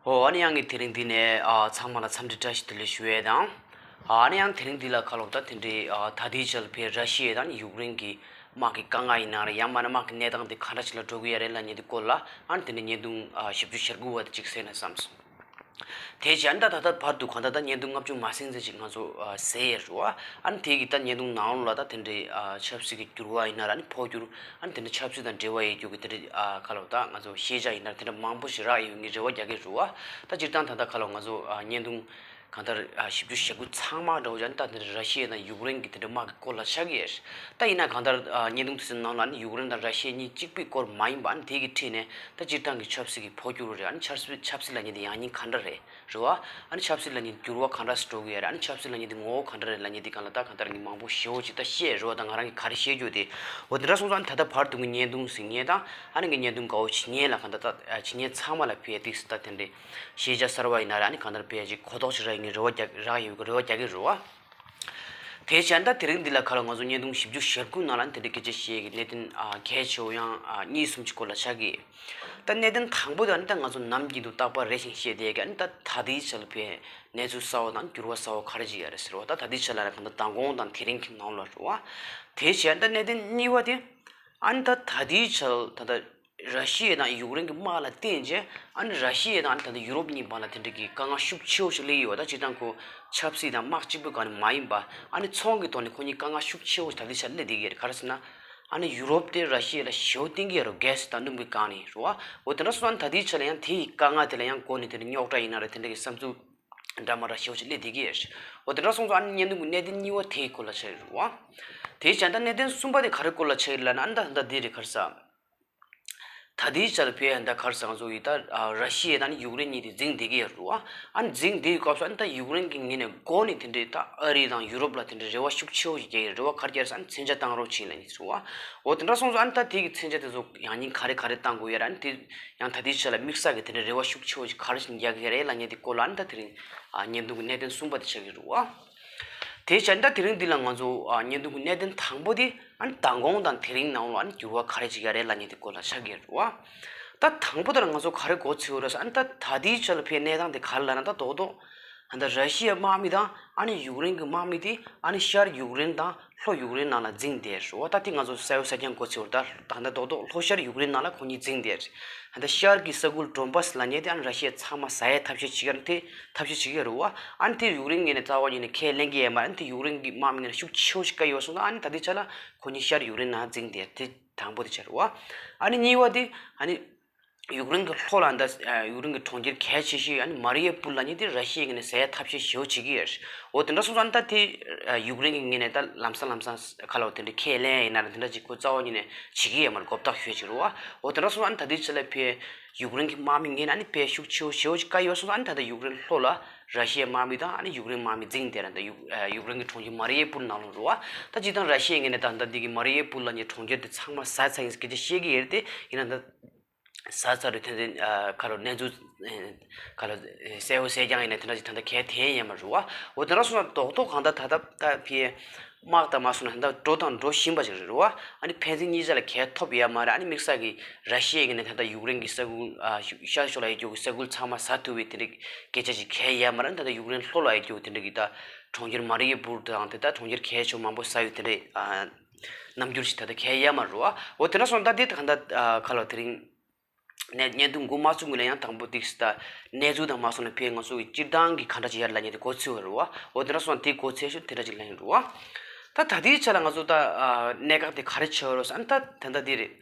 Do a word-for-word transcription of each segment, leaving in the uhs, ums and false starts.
ཨོ། ཨ་ནི་ཡང་གི་དེ་རིང་འདི་ནས་ཨ་ཚང་མ་ལ་འཚམས་འདྲི་བཀྲ་ཤིས་བདེ་ལེགས་ཞུ་ཡས་དང་། ཨ་ནི་ཡང་དེ་རིང་འདི་ལ་ཁ་ལོ་ད་དེ་འདྲའི་ཨ་ད་ལྟའི་ཆར་ཕེ་ར་ཤི་ཡ་དང་ཡུཀ་རེན་གྱི་དམག་གི་དཀའ་ངལ་ཡིན་ན་རེད། ཡང་མིན་ན་དམག་གི་གནས་སྟངས་དེ་ག་འདྲ་ཞིག་ལ་འགྲོ་གི་ཡ་རེད་ལབ་མཁན་དེ་སྐོར་ལ་ཨ་ནི་དེ་འདྲའི་བརྙན་ཐུང་ཨ་བཞི་བཅུ་ཞེ་དགུ་བ་དེ་གཅིག་གསན་ན་བསམ་སོང་། དེ་བྱས་ཨ་ནི་ད་ད་ལྟ་བར་དུ་གང་ལྟར་ད་བརྙན་ཐུང་ལྔ་བཅུ་མ་ཟིན་ཙམ་ཞིག་ང་ཚོ་ཨ་གསན་ཡས་རེད་བ། ཨ་ནི་དེ་གི་ད་བརྙན་ཐུང་ནང་ལོགས་ལ་ད་དེ་འདྲའི་ཨ་ཆབ་སྲིད་ཀྱི་འགྱུར་བ་ཡིན་ན་ར་ཨ་ནི་འཕོ་འགྱུར། ཨ་ནི་དེ་འདྲ་ཆབ་སྲིད་དང་འབྲེལ་བ་ཡོད་རྒྱུ་གི་དེ་འདྲ་ཨ་ག་ལབ་ད་ང་ཚོ་ཤེས་བྱ་ཡིན་ན་དེ་འདྲ་མང་པོ་ཞིག་རག་ཡོང་གི་རེ་བ་རྒྱག་གི་རེད་བ། ད་སྤྱིར་བཏང་ད་ལྟ་ག་ལབ་ང་ཚོ་ཨ་བརྙན་ཐུང་གང་ལྟར་ཨ་བཞི་བཅུ་ཞེ་དགུ་ཚང་མ་འདྲ་བོ་ཅིག་ཨ་ནི་ད་དེ་འདྲ་ར་ཤི་ཡ་དང་ཡུཀ་རེན་གྱི་དེ་འདྲ་དམག་གི་སྐོར་ལ་ཆགས་ཀྱི་ཡོད་རེད། ད་ཡིན་ན་གང་ལྟར་ཨ་བརྙན་ཐུང་དེ་ཚོའི་ནང་ལ་ཨ་ནི་ཡུཀ་རེན་དང་ར་ཤི་ཡ་གཉིས་གཅིག་པའི་སྐོར་མ་ཡིན་པ་ཨ་ནི་དེ་གི་འཁྲིས་ནས་ད་སྤྱིར་བཏང་གི་ཆབ་སྲིད་ཀྱི་འཕོ་འགྱུར་རེད། ཨ་ནི་ཆབ་སྲིད་ཆབ་སྲིད་ལབ་མཁན་དེ་ཡང་སྙིང་ག་འདྲ་རེད། རེད་བ། ཨ་ནི་ཆབ་སྲིད་ལབ་མཁན་འགྱུར་བ་ག་འདྲ་ཞིག་འགྲོ་གི་ཡོད་རེད། ཨ་ནི་ཆབ་སྲིད་ལབ་མཁན་དེ་ངོ་བོ་ག་འདྲ་རེད་ལབ་མཁན་དེ་གང་ལ་ད་གང་ལྟར་ངས་མང་པོ་ཞེ་པོ་ཅིག་ད་བཤད་རེད་བ། ད་ང་རང་གིས་ག་རེ་བཤད་རྒྱུ་དེ། འོ་དེ་འདྲ་སོང་ཙང་ཨ་ནི་ད་ལྟ་བར་དུ་གི་བརྙན་ཐུང་གཟིགས་མཁན་དང་ཨ་ནི་ངའི་བརྙན་ཐུང་དགའ་བོ་བྱེད་མཁན་ལ་གང་ལྟར་ད་བྱེད་མཁན་ཚང་མ་ལ་ཕེ་ཏིག་སི་ད་དེ་འདྲའི་ཤེས་བྱ་གསར་བ་ཡིན་ན་ར་ཨ་ནི་གང་ལྟར་ཕེ་ཅིག་གོ་རྟོགས་ཤིག་རག་ཡོང་གི་རེ་བ་རྒྱག་རག་ཡོང་གི་རེ་བ་རྒྱག་གི་རེད་བ། དེ་བྱས་ད་དེ་རིང་འདི་ལ་ག་ལབ་ང་ཚོ་བརྙན་ཐུང་བཞི་བཅུ་ཞེ་དགུ་ནང་ལ་ཨ་ནི་དེ་འདྲའི་སྐད་ཆ་བཤད་ཀྱི་གནད་དོན་ཨ་གལ་ཆེ་བོ་ཡང་ཨ་གཉིས་གསུམ་ཅིག་སྐོར་ལ་ཆགས་ཀྱི། ད་གནད་དོན་དང་པོ་དེ་ཨ་ནི་ད་ང་ཚོ་ནམ་རྒྱུན་དུ་རྟག་པར་རེ་བཞིན་བཤད་བསྡད་ཀྱི་ཨ་ནི་ད་ད་ལྟའི་ཆ་ལ་ཕེ་གནས་ཚུལ་གསར་བ་དང་འགྱུར་བ་གསར་བ་ག་རེ་ཅིག་ཡོད་རེད་ཟེར་བ། ད་ད་ལྟའི་ཆ་ལ་ར་གང་ལྟར་མདང་དགོང་དང་དེ་རིང་གི་ནང་ལ་རེད་བ། དེ་བྱས་ད་གནད་དོན་གཉིས་པ་དེ་ཨ་ནི་ད་ད་ལྟའི་ཆ་ལ་ད་ལྟ་ར་ཤི་ཡ་དང་ཡུཀ་རེན་གྱི་དམག་ལ་བརྟེན་རྗེས་ཨ་ནི་ར་ཤི་ཡ་དང་ཨ་ནི་ད་ལྟ་ཡུ་རོབ་གཉིས་བར་ལ་དེ་འདྲ་གི་དཀའ་ངལ་ཤུགས་ཆེ་བོ་ཞིག་སླེབས་ཡོད་པ། ད་སྤྱིར་བཏང་ཁོ་ཆབ་སྲིད་དང་དམག་གཅིག་པུའི་སྒང་ནས་མ་ཡིན་པ་ཨ་ནི་ཚོང་གི་ཐོག་ནས་ཁོ་གཉིས་དཀའ་ངལ་ཤུགས་ཆེ་བོ་ཞིག་ད་ལྟའི་ཆ་ལ་སླེབས་བསྡད་ཀྱི་ཡོད་རེད། ག་རེ་ཟེར་ན། ཨ་ནི་ཡུ་རོབ་དེ་ར་ཤི་ཡ་ལ་ཞེ་པོ་བརྟེན་གྱི་ཡོད་རེད། གྷེ་སི་དང་སྣུམ་གྱི་སྒང་ནས་རེད་བ། འོ་དེ་འདྲ་སོང་ཙང་ད་ལྟའི་ཆ་ལ་ཡང་དེ་ཡི་དཀའ་ངལ་དེ་ལ་ཡང་མགོ་ནས་དེ་འདྲ་རྙོག་དྲ་ཡིན་ན་རེད། དེ་འདྲ་གི་བསམ་ཚུལ་འདྲ་མི་འདྲ་ཞེ་པོ་ཞིག་སླེབས་བསྡད་ཀྱི་ཡོད་རེད། འོ་དེ་འདྲ་སོང་ཙང་ཨ་ནི་བརྙན་ཐུང་གི་གནད་དོན་གཉིས་པ་དེའི་སྐོར་ལ་ཆགས་ཀྱི་རེད་བ། དེ་བྱས་ད་གནད་དོན་གསུམ་པ་དེ་ག་རེ་སྐོར་ལ་ཆགས་ཀྱི་རེད་ལབ་ན། ཨ་ནི་ད་ད་ལྟ་འདི་རེད། ག་རེ་ཟེར། ད་ལྟའི་ཆར་ཕེ་ཡ་ད་ག་རེ་ཟེར། ང་ཚོ་ཡི་ད་ཨ་ར་ཤི་ཡ་དང་ནི་ཡུཀ་རེན་གཉིས་དེ་འཛིང་བསྡད་ཀྱི་ཡོད་རེད་བ། ཨ་ནི་འཛིང་བསྡད་ཡོད་སྐབས་སུ་ཨ་ནི་ད་ཡུཀ་རེན་གྱི་ངོས་ནས་འགོ་ནས་དེ་འདྲའི་ད་ཨ་རི་དང་ཡུ་རོབ་ལ་དེ་འདྲའི་རེ་བ་ཤུགས་ཆེ་བོ་ཞིག་རྒྱག་གི་རེད་བ། ག་རེ་རྒྱག་ཟེར་ན་མཚོན་ཆ་བཏང་རོགས་བྱེད་ལབ་ནས་ཟེར་བ། འོ་དེ་འདྲ་སོང་ཙང་ཨ་ནི་ད་དེ་གི་མཚོན་ཆ་དེ་ཚོ་ཡང་སྙིང་ག་རེ་ག་རེ་བཏང་དགོས་ཡ་ར། ཨ་ནི་དེ་ཡང་ད་ལྟའི་ཆར་ལ་དམིགས་བསལ་གྱི་དེ་འདྲའི་རེ་བ་ཤུགས་ཆེ་བོ་ཞིག་ག་རེ་ཞིག་རྒྱག་གི་རེད་ལབ་མཁན་དེ་སྐོར་ལ་ཨ་ནི་ད་དེ་རིང་ཨ་བརྙན་ཐུང་གི་གནད་དོན་གསུམ་པ་དེ་ཆགས་ཀྱི་རེད་བ། དེ་བྱས་ད་དེ་རིང་འདི་ལ་ང་ཚོ་ཨ་བརྙན་ཐུང་གི་གནད་དོན་དང་པོ་དེ་ཨ་ནི་མདང་དགོང་དང་དེ་རིང་ནང་ལ་ཨ་ནི་འགྱུར་བ་ག་རེ་ཅིག་ཡོད་རེད་ལབ་མཁན་དེ་སྐོར་ལ་ཆགས་ཀྱི་རེད་བ། ད་དང་པོ་དེ་ལ་ང་ཚོ་ག་རེ་གོ་ཚོད་ཡོད་རེད་ཟེར། ཨ་ནི་ད་ད་ལྟའི་ཆ་ལ་ཕེ་གནས་སྟངས་དེ་ག་རེ་ལབ་ན། ད་རྡོག་རྡོག་ཨ་ད་ར་ཤི་ཡའི་དམག་མི་དང་ཨ་ནི་ཡུཀ་རེན་གྱི་དམག་མི་དེ་ཨ་ནི་ཤར་ཡུཀ་རེན་དང་ལྷོ་ཡུཀ་རེན་ནང་ལ་འཛིང་བསྡད་རེད་བ། ད་དེ་ང་ཚོ་གསལ་པོ་གསལ་རྐྱང་གོ་ཚོད་ཡོད་རེད། ད་ད་ལྟ་རྡོག་རྡོག་ལྷོ་ཤར་ཡུཀ་རེན་ནང་ལ་ཁོ་གཉིས་འཛིང་བསྡད་རེད། ད་ལྟ་ཤར་གྱི་ས་ཁུལ་ཌོན་པཱས་ལབ་མཁན་དེ་ཨ་ནི་ར་ཤི་ཡས་ཚང་མ་ཟ་ཡའི་ཐབས་ཤེས་བྱེད་ཀྱི་ཡོད་རེད། དེ་ཐབས་ཤེས་བྱེད་ཀྱི་ཡོད་རེད་བ། ཨ་ནི་དེ་ཡུཀ་རེན་ངོས་ནས་རྩ་བ་ཉིད་ནས་ཁས་ལེན་གྱི་ཡོད་མ་རེད། ཨ་ནི་དེ་ཡུཀ་རེན་གྱི་དམག་མི་ངོས་ནས་ཤུགས་ཆེ་བོ་ཞིག་བཀལ་ཡོད་སོང་ཙང་ཨ་ནི་ད་ལྟའི་ཆ་ལ་ཁོ་གཉིས་ཤར་ཡུཀ་རེན་ནང་འཛིང་བསྡད་རེད། དེ་དང་པོ་དེ་ཆགས་རེད་བ། ཨ་ནི་གཉིས་པ་དེ་ཨ་ནི་ཡུཀ་རེན་གྱི་ལྷོ་ལ་ད་ཡུཀ་རེན་གྱི་གྲོང་ཁྱེར་གལ་ཆེ་ཤོས་ཨ་ནི་མ་རི་ཡ་པུལ་ལབ་མཁན་དེ་ར་ཤི་ཡའི་ངོས་ནས་ཟ་ཡའི་ཐབས་ཤེས་ཞེ་པོ་བྱེད་ཀྱི་ཡོད་རེད། འོ་དེ་འདྲ་སོང་ཙང་ཨ་ནི་ད་དེ་ཡུཀ་རེན་གྱི་ངོས་ནས་ད་ལམ་སང་ལམ་སང་ག་ལབ་དེ་འདྲ་ཁས་ལེན་ཡིན་ན་ར་དེ་འདྲ་ཅིག་ཁོ་རྩ་བ་ཉིད་ནས་བྱེད་ཀྱི་ཡོད་མ་རེད། མགོ་བཏགས་ཤོད་ཅིག་རེད་བ། འོ་དེ་འདྲ་སོང་ཙང་ཨ་ནི་ད་ལྟའི་ཆ་ལ་ཕེ་ཡུཀ་རེན་གྱི་དམག་མི་ངོས་ནས་ཨ་ནི་ཕེ་ཤུགས་ཆེ་བོ་ཞེ་པོ་ཅིག་བཀལ་ཡོད་སོང་ཙང་ཨ་ནི་ད་ལྟ་ཡུཀ་རེན་ལྷོ་ལ་ར་ཤི་ཡའི་དམག་མི་དང་ཨ་ནི་ཡུཀ་རེན་དམག་མི་འཛིང་བསྡད་ར། ད་ཡུཀ་ཡུཀ་རེན་གྱི་གྲོང་ཁྱེར་མ་རི་ཡ་པུལ་ནང་ལ་རེད་བ། ད་སྤྱིར་བཏང་ར་ཤི་ཡའི་ངོས་ནས་ད་ད་འདི་གི་མ་རི་ཡ་པུལ་ལབ་མཁན་གྲོང་ཁྱེར་དེ་ཚང་མ་ཟ་ཚར་ཡིན་སྐད་ཆ་བཤད་ཀྱི་ཡོད་རེད། དེ་ཡིན་ན་ད་ཟ་ཚར་རེད། དེ་ཚོ་ཨ་ག་རེ་གནས་ཚུལ་ག་རེ་གསལ་པོ་གསལ་རྐྱང་ཡིན་ན་དེ་འདྲ་ཅིག་ད་ལྟ་གལ་ཐེ་ཡོད་མ་རེད་བ། འོ་དེ་འདྲ་སོང་ན་རྡོག་རྡོག་གང་ལྟར་ད་ལྟ་ད་ཕི་དམག་དང་མ་སོང་ན་ད་ལྟ་འགྲོ་དང་འགྲོ་བཞིན་པ་ཞིག་རེད་བ། ཨ་ནི་ཕན་ཚུན་གཉིས་ཆ་ལ་གལ་ཐོབ་ཡོད་མ་རེད། ཨ་ནི་དམིགས་བསལ་གྱི་ར་ཤི་ཡའི་ངོས་ནས་ད་ལྟ་ཡུཀ་རེན་གྱི་ས་ཁུལ་ཨ་ཤར་ཕྱོགས་ལ་ཡོད་རྒྱུ་གི་ས་ཁུལ་ཚང་མ་ཟ་ཐུབ་པའི་དེ་འདྲའི་སྐད་ཆ་ཞིག་གལ་ཡོད་མ་རེད། ད་ལྟ་ཡུཀ་རེན་ལྷོ་ལ་ཡོད་རྒྱུ་དེ་འདྲ་གི་ད་གྲོང་ཁྱེར་མ་རི་ཡ་པུལ་དང་དེ་ད་གྲོང་ཁྱེར་གལ་ཆེ་མང་པོ་ཟ་ཡོད་དེ་འདྲའི་ཨ་རྣམ་འགྱུར་ཞིག་ད་ལྟ་གལ་ཡོད་མ་རེད་བ། འོ་དེ་འདྲ་སོང་ད་དེ་ད་ག་ད་ཨ་ག་ལ་དེ་རིང་ནས་བརྙན་ཐུང་འགོ་མ་ཚུགས་སྔོན་ལ་ཡང་དང་པོ་ཏིག་སི་ད་གནས་ཚུལ་དང་མ་སོང་ན་ཕེ་ང་ཚོ་གི་སྤྱིར་བཏང་གི་ག་འདྲ་ཅིག་ཡར་ལ་ཉེ་དེ་གོ་ཚུལ་བ་རེད་བ། འོ་དེ་འདྲ་སོང་དེ་གོ་ཚུལ་ཞུ་དེ་འདྲ་ཅིག་ལ་ཡིན་རེད་བ། ད་ད་དེའི་ཆ་ལ་ང་ཚོ་ད་ཨ་གནད་འགག་དེ་ག་རེ་ཆགས་རོ་ཟེར་ན་ད་ད་ད་དེ་རེད།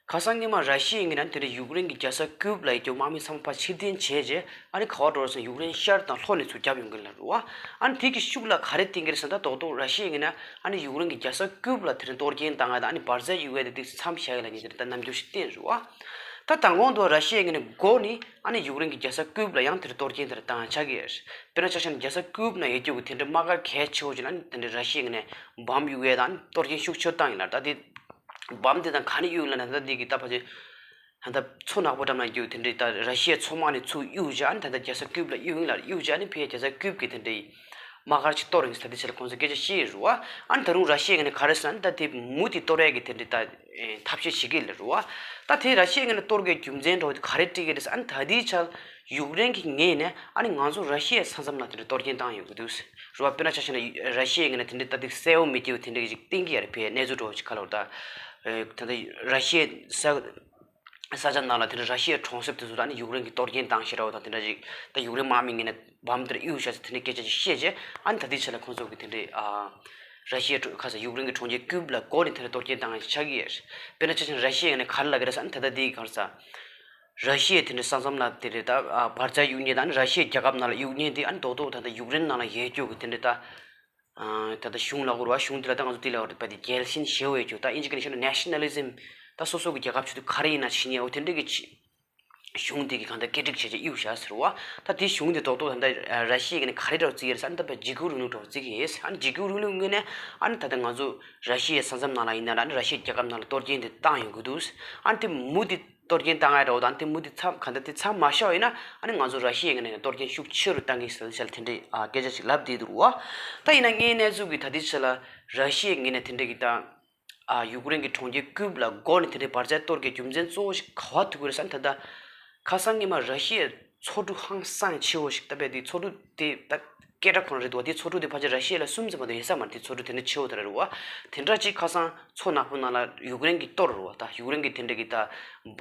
ཁ་སང་ཉི་མ་ར་ཤི་ཡའི་ངོས་ནས་དེ་འདྲ་ཡུཀ་རེན་གྱི་རྒྱལ་ས་ཀིབ་ལ་ཡོད་རྒྱུ་དམག་མི་ཚང་མ་ཕར་ཕྱིར་འཐེན་བྱས་རྗེས་ཨ་ནི་ག་བ་འགྲོ་རོ་ཟེར་ན་ཡུཀ་རེན་ཤར་དང་ལྷོ་ནས་ཚུར་རྒྱབ་ཡོང་གི་ལ་རེད་བ། ཨ་ནི་དེ་གི་ཤུགས་ལ་ག་རེ་བརྟེན་གི་རེད་ཟེར་ན་ད་རྡོག་རྡོག་ར་ཤི་ཡའི་ངོས་ནས་ཨ་ནི་ཡུཀ་རེན་གྱི་རྒྱལ་ས་ཀིབ་ལ་དེ་རིང་གཏོར་སྐྱོན་བཏང་ཡ་དང་ཨ་ནི་འབར་རྫས་གཡུག་ཡ་དེ་ཏིག་མཚམས་བཞག་ཡ་ལ་ཉེ་དེ་རེད། ད་རྣམ་འགྱུར་ཞིག་བསྟན་རེད་བ། ད་མདང་དགོང་དུ་ར་ཤི་ཡའི་ངོས་ནས་འགོ་ནས་ཨ་ནི་ཡུཀ་རེན་གྱི་རྒྱལ་ས་ཀིབ་ལ་ཡང་དེ་རིང་གཏོར་སྐྱོན་དེ་འདྲ་བཏང་ཡ་ཆགས་ཀྱི་ཡོད་རེད། དཔེར་ན་ཆ་བཞག་ན་རྒྱལ་ས་ཀིབ་ནང་ཡོད་རྒྱུ་གི་དེ་འདྲའི་དམག་སྒར་གལ་ཆེ་བོ་ཅིག་ལ་ཨ་ནི་དེ་འདྲའི་ར་ཤི་ཡའི་ངོས་ནས་བམ་གཡུག་ཡ་དང་ཨ་ནི་གཏོར་སྐྱོན་ཤུགས་ཆེ་བཏང་ཡིན་ལ། ད་དེ་བམ་དེ་དང་ག་ནས་གཡུག་ལབ་ན་ད་འདི་གི་ད་ཕ་ཆེ་ད་ལྟ་མཚོ་ནག་པོ་འགྲམ་ན་རྒྱུ་དེ་འདྲའི་ད་ར་ཤི་ཡའི་མཚོ་དམག་ནས་ཚུར་གཡུག་བྱས་ཨ་ནི་ད་ལྟ་རྒྱལ་ས་ཀིབ་ལ་གཡུག་ཡིན་ལ། གཡུག་བྱས་ཨ་ནི་ཕ་གིའི་རྒྱལ་ས་ཀིབ་ཀྱི་དེ་འདྲའི་ དམག་སྒར་ཅིག་གཏོར་ཡིན་ཟེར་ད་དེ་ཆ་ལ་ཁོང་ཚོས་སྐད་ཆ་བཤད་ཡོད་རེད་བ། ཨ་ནི་ད་རུང་ར་ཤི་ཡའི་ངོས་ནས་ག་རེ་ཟེར་ན་ད་དེ་མུ་མཐུད་གཏོར་ཡས་ཀྱི་དེ་འདྲའི་ད་ཨེ་ཐབས་ཤེས་བྱེད་ཀྱི་ཡོད་རེད་བ། ད་དེ་ར་ཤི་ཡའི་ངོས་ནས་གཏོར་དགོས་རྒྱུ་མཚན་འདྲ་བོ་དེ་ག་རེ་འཁྲིད་ཀྱི་རེད་ཟེར། ཨ་ནི་ད་དེའི་ཆ་ལ་ཡུཀ་རེན་གྱི་ངོས་ནས་ཨ་ནི་ང་ཚོ་ར་ཤི་ཡའི་ས་མཚམས་ལ་དེ་འདྲའི་གཏོར་སྐྱོན་བཏང་ཡོང་གི་འདུག་ཟེར་བ། དཔེར་ན་ཆ་བཞག་ན་ར་ཤི་ཡའི་ངོས་ནས་དེ་འདྲའི་ད་དེ་གསལ་བོ་མི་སྐྱེ་བོ་དེ་འདྲའི་ཅིག་བསྟན་གྱི་ཡོད་རེད། བའི་གནས་ཚུལ་འདྲ་བོ་ཅིག་ག་ལ་བར་ད་ཨེ་ད་ལྟ་ར་ཤི་ཡའི་ས་ས་ཆ་ནང་ལ་དེ་འདྲ་ར་ཤི་ཡའི་གྲོང་གསེབ་དེ་ཚོ་ལ་ནི་ཡུཀ་རེན་གྱིས་གཏོར་སྐྱོན་བཏང་ཞེས་འདྲ་བོ་དང་དེ་འདྲ་ཅིག་ད་ཡུཀ་རེན་དམག་མི་ངོས་ནས་བམ་དེར་གཡུགས་བཞག་ཟེར་དེ་འདྲའི་སྐད་ཆ་ཅིག་བཤད་རྗེས། ཨ་ནི་ད་ལྟའི་ཆ་ལ་ཁོང་ཚོ་གིས་དེ་འདྲའི་ཨ་ར་ཤི་ཡའི་གྲོ་ཁ་ས་ཡུཀ་རེན་གྱི་གྲོང་ཁྱེར་ཀིབ་ལ་སྒོ་ནས་དེ་འདྲ་གཏོར་སྐྱོན་བཏང་ཡག་ཆགས་ཀྱི་ཡོད་རེད། དཔེར་ན་ཆ་བཞག་ན་ར་ཤི་ཡའི་ངོས་ནས་ག་རེ་ལབ་ཀྱི་རེད་ཟེར་ན། ད་ལྟ་འདི་ག་རེ་ཟེར། ར་ཤི་ཡའི་དེ་འདྲའི་ས་མཚམས་ལ་དེ་འདྲའི་ད་ཨ་བར་ཆད་གཡུག་མཁན་དང་ནི་ར་ཤི་ཡའི་རྒྱལ་ཁབ་ནང་ལ་གཡུག་མཁན་དེ་ཨ་ནི་རྡོག་རྡོག་ད་ལྟ་ཡུཀ་རེན་ནང་ལ་ཡོད་རྒྱུ་གི་དེ་འདྲའི་ད། ཨ་ད་ལྟ་གཞུང་ལབ་དགོས་རེད་བ། གཞུང་དེ་ལ་ད་ང་ཚོ་དེ་ལབ་དགོས་རེད་པ། དེ་རྒྱལ་ཞེན་ཞེ་པོ་ཡོད་རྒྱུ། ད་དབྱིན་ཇི་སྐད་ནས་ནེ་ཤ་ན་ལི་ཛིམ། ད་སོ་སོ་གི་རྒྱལ་ཁབ་ཆེད་དུ་ག་རེ་ཡིན་ན་བྱེད་མཁན་འོ་དེ་འདྲ་གི་ཆེ་གཞུང་དེ་གི་གང་ལྟར་སྐད་སྒྲིག་བྱས་བྱས་གཡུགས་བཞག་ཟེར་བ། ད་དེ་གཞུང་དེ་རྡོག་རྡོག་ད་ལྟ་ར་ཤི་ཡའི་ངོས་ནས་ག་རེ་འདྲ་བོ་བརྩི་ཡོད་རེད་ཟེར་ན། ད་བར་འཇིགས་སྐུལ་རིང་ལུགས་འདྲ་བོ་བརྩི་གི་ཡོད། ཨ་ནི་འཇིགས་སྐུལ་རིང་ལུགས་ངོས་ནས་ཨ་ནི་ད་ལྟ་ང་ཚོ་ར་ཤི་ཡའི་ས་མཚམས་ནང་ལ་ཡིན་ན་ར་ནི་ར་ཤི་ཡའི་རྒྱལ་ཁབ་ནང་ལ་གཏོར་སྐྱོན་དེ་བཏང་ཡོང་གི་འདུག། ཨ་ནི་དེ་མུ་མཐུད་གཏོར་སྐྱོན་བཏང་ཡ་འདྲ་བོ་དང་དེ་མུ་མཐུད་མཚམས་གང་ལྟར་དེ་མཚམས་མ་བཞག་པ་ཡིན་ན་ཨ་ནི་ང་ཚོ་ར་ཤི་ཡའི་ངོས་ནས་གཏོར་སྐྱོན་ཤུགས་ཆེ་རུ་བཏང་གི་ཡིན་ཟེར་ཞལ་དེ་འདྲའི་ཨ་སྐད་ཆ་ཞིག་ལབ་བསྡད་འདུག་བ། ད་ཡིན་ན་དངོས་གནས་ཚུལ་གྱི་ད་ལྟའི་ཆ་ལ་ར་ཤི་ཡའི་ངོས་ནས་དེ་འདྲའི་གི་ད་ཨ་ཡུཀ་རེན་གྱི་གྲོང་ཁྱེར་ཀིབ་ལ་སྒོ་ནས་དེ་འདྲའི་བར་ཆད་གཏོར་གྱི་རྒྱུ་མཚན་གཙོ་བོ་ཞིག་ག་པར་ཐུག་གི་རེད་ཟེར་ན། ད་ལྟ་ཁ་སང་ཉི་མ་ར་ཤི་ཡའི་མཚོ་གྲུ་ཧང་སང་ཆེ་བོ་ཞིག་ད་བས་དེ་མཚོ་གྲུ་དེ་ད་སྐད་སྒྲ་ཁོ་ན་རེད་འདུག་བ། དེ་མཚོ་གྲུ་དེ་ཕལ་ཆེར་ར་ཤི་ཡ་ལ་སུམ་ཙམ་མ་གཏོགས་ཡོད་ས་མ་རེད། དེ་མཚོ་གྲུ་དེ་འདྲ་ཆེ་བོ་དེ་རེད་བ། དེ་འདྲ་ཅིག་ཁ་སང་མཚོ་ནག་པོ་ནང་ལ་ཡུཀ་རེན་གྱིས་གཏོར་རེད་བ། ད་ཡུཀ་རེན་གྱིས་དེ་འདྲ་གི་ད་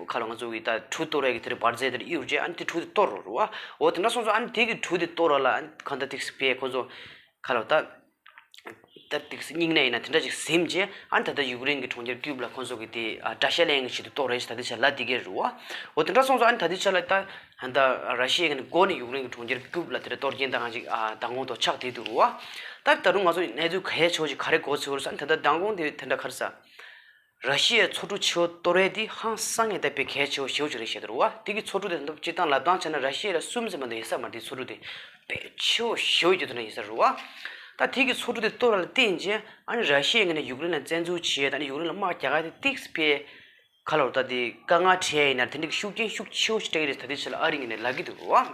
ཁ་ལོ་ང་ཚོ་གི་ད་གྲུ་གཏོར་ཡ་གི་དེ་འདྲ་འབར་རྫས་དེ་འདྲ་གཡུགས་རྗེས་ཨ་ནི་དེ་གྲུ་དེ་གཏོར་རེད་བ། འོ་དེ་འདྲ་སོང་ཙང་ཨ་ནི་དེ་གི་གྲུ་དེ་གཏོར་བ་ལ་ཨ་ནི་གང་ལྟར་ཏིག་སི་ཕེ་ཁོ་ཚོ་ཁ་ལོ་ད་ད་ཏིག་སི་སྙིང་ནད་ཡིན་ན་དེ་འདྲ་ཅིག་ཟིན་རྗེས་ཨ་ནི་ད་ལྟ་ཡུཀ་རེན་གྱི་གྲོང་ཁྱེར་ཀིབ་ལ་ཁོ་ཚོ་གི་དེ་ཨ་དགྲ་ཤ་ལེན་གི་ཆེད་དུ་གཏོར་རེད་ཞེས་ད་ལྟའི་ཆ་ལ་དེ་གས་རེད་བ། འོ་དེ་འདྲ་སོང་ཙང་ཨ་ནི་ད་ལྟའི་ཆ་ལ་ད། ད་ལྟ་ར་ཤི་ཡའི་ངོས་ནས་སྒོ་ནས་ཡུཀ་རེན་གྱི་གྲོང་ཁྱེར་ཀིབ་ལ་དེ་འདྲ་གཏོར་སྐྱོན་བཏང་ཅིག་ཨ་མདང་དགོང་ཐོག་ཆགས་བསྡད་འདུག་རུ་བ། ད་ད་རུང་ང་ཚོ་གནས་ཚུལ་གལ་ཆེ་བོ་ཞིག་ག་རེ་གོ་ཚོད་རེད་ཟེར་ན། ད་ལྟ་མདང་དགོང་དེ་དེ་འདྲ་ག་རེ་ཟེར། ར་ཤི་ཡའི་མཚོ་གྲུ་ཆེ་བོ་གཏོར་ཡས་དེ་ཧང་སང་ངེས་ད་དཔེ་གལ་ཆེ་བོ་ཞེ་བོ་ཅིག་རེད་བཤད་འདུག་རུ་བ། དེ་གི་མཚོ་གྲུ་དེ་ད་སྤྱིར་བཏང་ལབ་སྟངས་བྱས་ན་ར་ཤི་ཡ་ལ་སུམ་ཙམ་མ་གཏོགས་ཡོད་ས་མ་རེད། དེ་མཚོ་གྲུ་དེ་དཔེ་ཆེ་བོ་ཞེ་བོ་ཅིག་དེ་འདྲ་ཡིན་ས་རུ་བ། ད་དེ་གི་མཚོ་གྲུ་དེ་གཏོར་བ་ལ་བརྟེན་རྗེས་ཨ་ནི་ར་ཤི་ཡའི་ངོས་ནས་ཡུཀ་རེན་ལ་བཙན་འཛུལ་བྱས། ད་ནི་ཡུཀ་རེན་ལ་དམག་རྒྱག་ག་དེ་ཏིག་སི་ཕེ་ཁ་ལོ་ད་དེ་དཀའ་ངལ་འཕྲད་ཡིན་ན་དེ་འདྲའི་ཤུགས་རྐྱེན་ཤུགས་ཆེ་བོ་ཞིག་སྤྲད་ཀྱི་རེད། ད་ལྟའི་ཆ་ལ་ཨ་རི་ངོས་ནས་ལབ་ཀྱི་འདུག་རུ་བ།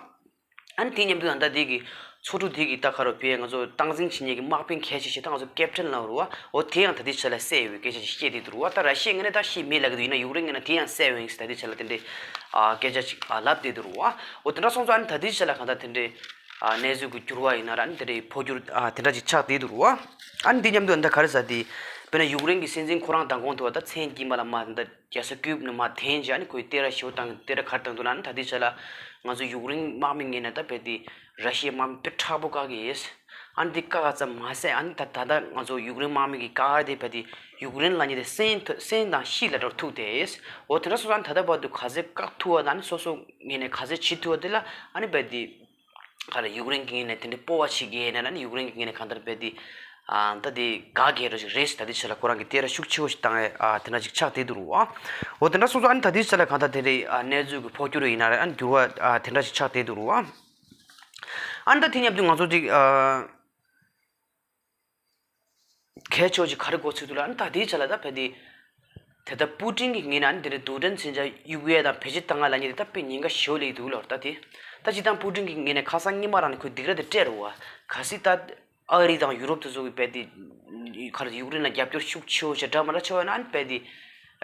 ཨ་ནི་དེ་མཉམ་དུ་ད་ལྟ་དེ་གི་མཚོ་གྲུ་དེ་གི་ད་ཁ་རོ་བས་ང་ཚོ་སྟངས་འཛིན་བྱེད་མཁན་གྱི་དམག་དཔོན་གལ་ཆེ་ཤོས་ད་ང་ཚོ་ཀེབ་ཊན་ལབ་རུ་བ། འོ་དེ་ཡང་ད་ལྟའི་ཆ་ལ་བསད་ཡོད་པའི་སྐད་ཆ་ཞིག་བཤད་བསྡད་འདུག་རུ་བ། ད་ར་ཤི་ཡའི་ངོས་ནས་ད་ཤི་མེད་ལབ་ཀྱི་འདུག་ཡིན་ན་ཡུཀ་རེན་ངོས་ནས་དེ་ཡང་བསད་ཡོད་ཡིན་ཟེར་ད་ལྟའི་ཆ་ལ་དེ་འདྲའི་ཨ་སྐད་ཆ་ཞིག་ཨ་ལབ་བསྡད་འདུག་རུ་བ། འོ་དེ་འདྲ་སོང་ཙང་ཨ་ནི་ད་ལྟའི་ཆ་ལ་གང་ལྟར་དེ་འདྲའི་ཨ་གནས་ཚུལ་གྱི་འགྱུར་བ་ཡིན་ན་ར་ཨ་ནི་དེ་འདྲའི་འཕོ་འགྱུར་ཨ་དེ་འདྲ་ཅིག་ཆགས་བསྡད་འདུག་རུ་བ། ཨ་ནི་འདི་མཉམ་དུ་ཨ་ནི་ད་ག་རེ་ཟེར། དེ་དཔེར་ན་ཡུཀ་རེན་གྱི་སྲིད་འཛིན་ཁོ་རང་མདང་དགོང་དུ་བ་ད་མཚན་དཀྱིལ་མ་ལ་མ་ད་རྒྱལ་ས་ཀིབ་ནས་མར་འཐེན་རྗེས་ཨ་ནི་ཁོས་སྟེར་ར་ཞིག་བཏང་། སྟེར་ར་ག་རེ་བཏང་འདུག་ལབ་ན། ད་ལྟའི་ཆ་ལ་ང་ཚོ་ཡུཀ་རེན་དམག་མི་ངོས་ནས་ད་རྦད་དེ་ར་ཤི་ཡའི་དམག་མི་དཔེ་མཁྲེགས་པོ་བཀག་གི་ཡོད། ཨ་ནི་དེ་བཀག་ག་ཙམ་མ་ཟད་ཨ་ནི་ད་ད་ལྟ་ང་ཚོ་ཡུཀ་རེན་དམག་མི་གི་བཀག་ཡ་དེ་རྦད་དེ་ཡུཀ་རེན་ལབ་མཁན་དེ་སེམས་སེམས་དང་གཤིས་ལ་འདྲ་བོ་ཐུག་བསྡད་ཡོད། འོ་དེ་འདྲ་སོང་ཙང་ད་ལྟ་བར་དུ་ག་ཚོད་བཀག་ཐུབ་པ་དང་ཨ་ནི་སོ་སོ་ངོས་ནས་ག་ཚོད་བྱེད་ཐུབ་པ་དེ་ལ་ཨ་ནི་རྦད་དེ། ག་རེ་ཡུཀ་རེན་གྱི་ངོས་ནས་དེ་འདྲའི་སྤོབས་པ་བྱེད་ཀྱི་ཡོད་ན་ནི་ཡུཀ་རེན་གྱི་ངོས་ནས་གང་ལྟར་རྦད་དེ་ཨ་ད་དེ་དགའ་གི་རོ་ཞིག་རེད་ཟེར། ད་ལྟའི་ཆ་ལ་ཁོ་རང་གིས་སྟེར་ར་ཤུགས་ཆེ་བོ་ཞིག་བཏང་ཡ་ཨ་དེ་འདྲ་ཞིག་ཆགས་བསྡད་འདུག་རུ་བ། འོ་དེ་འདྲ་སོང་ཙང་ཨ་ནི་ད་ལྟའི་ཆ་ལ་གང་ལྟར་དེ་འདྲའི་ཨ་གནས་ཚུལ་གྱི་འཕོ་འགྱུར་ཡིན་ན་རེད། ཨ་ནི་འགྱུར་བ་ཨ་དེ་འདྲ་ཞིག་ཆགས་བསྡད་འདུག་རུ་བ། ཨ་ནི་ད་དེ་མཉམ་དུ་ང་ཚོ་ཅིག་ཨ་གལ་ཆེ་བ་ཅིག་ག་རེ་གོ་ཚུལ་འདུག་ལབ་ན། ད་ལྟའི་ཆ་ལ་ད་རྦད་དེ་དེ་ལྟར་པུ་ཏིན་གྱི་ངོས་ནས་ཨ་ནི་དེ་འདྲའི་རྡུལ་ཕྲན་མཚོན་ཆ་གཡུག་ཡས་དང་བེད་སྤྱོད་བཏང་ཡ་ལབ་མཁན་དེ་ད་དཔེ་ཉེན་ཁ་ཞེ་པོ་སླེབས་འདུག་ལབ་རེད། ད་དེ་ད་སྤྱིར་བཏང་པུ་ཏིན་གྱི་ངོས་ནས་ཁ་སང་སྔོན་མ་རང་ནས་ཁོས་སྡིགས་ར་དེ་སྤྲད་རེད་བ། གལ་སྲིད་ད་ཨ་རི་དང་ཡུ་རོབ་དེ་ཚོ་གིས་རྦད་དེ་ག་རེ་ཡུཀ་རེན་ལ་རྒྱབ་སྐྱོར་ཤུགས་ཆེ་བོ་ཞིག་འདྲ་མ་འདྲ་བྱས་པ་ན་ཨ་ནི་རྦད་དེ་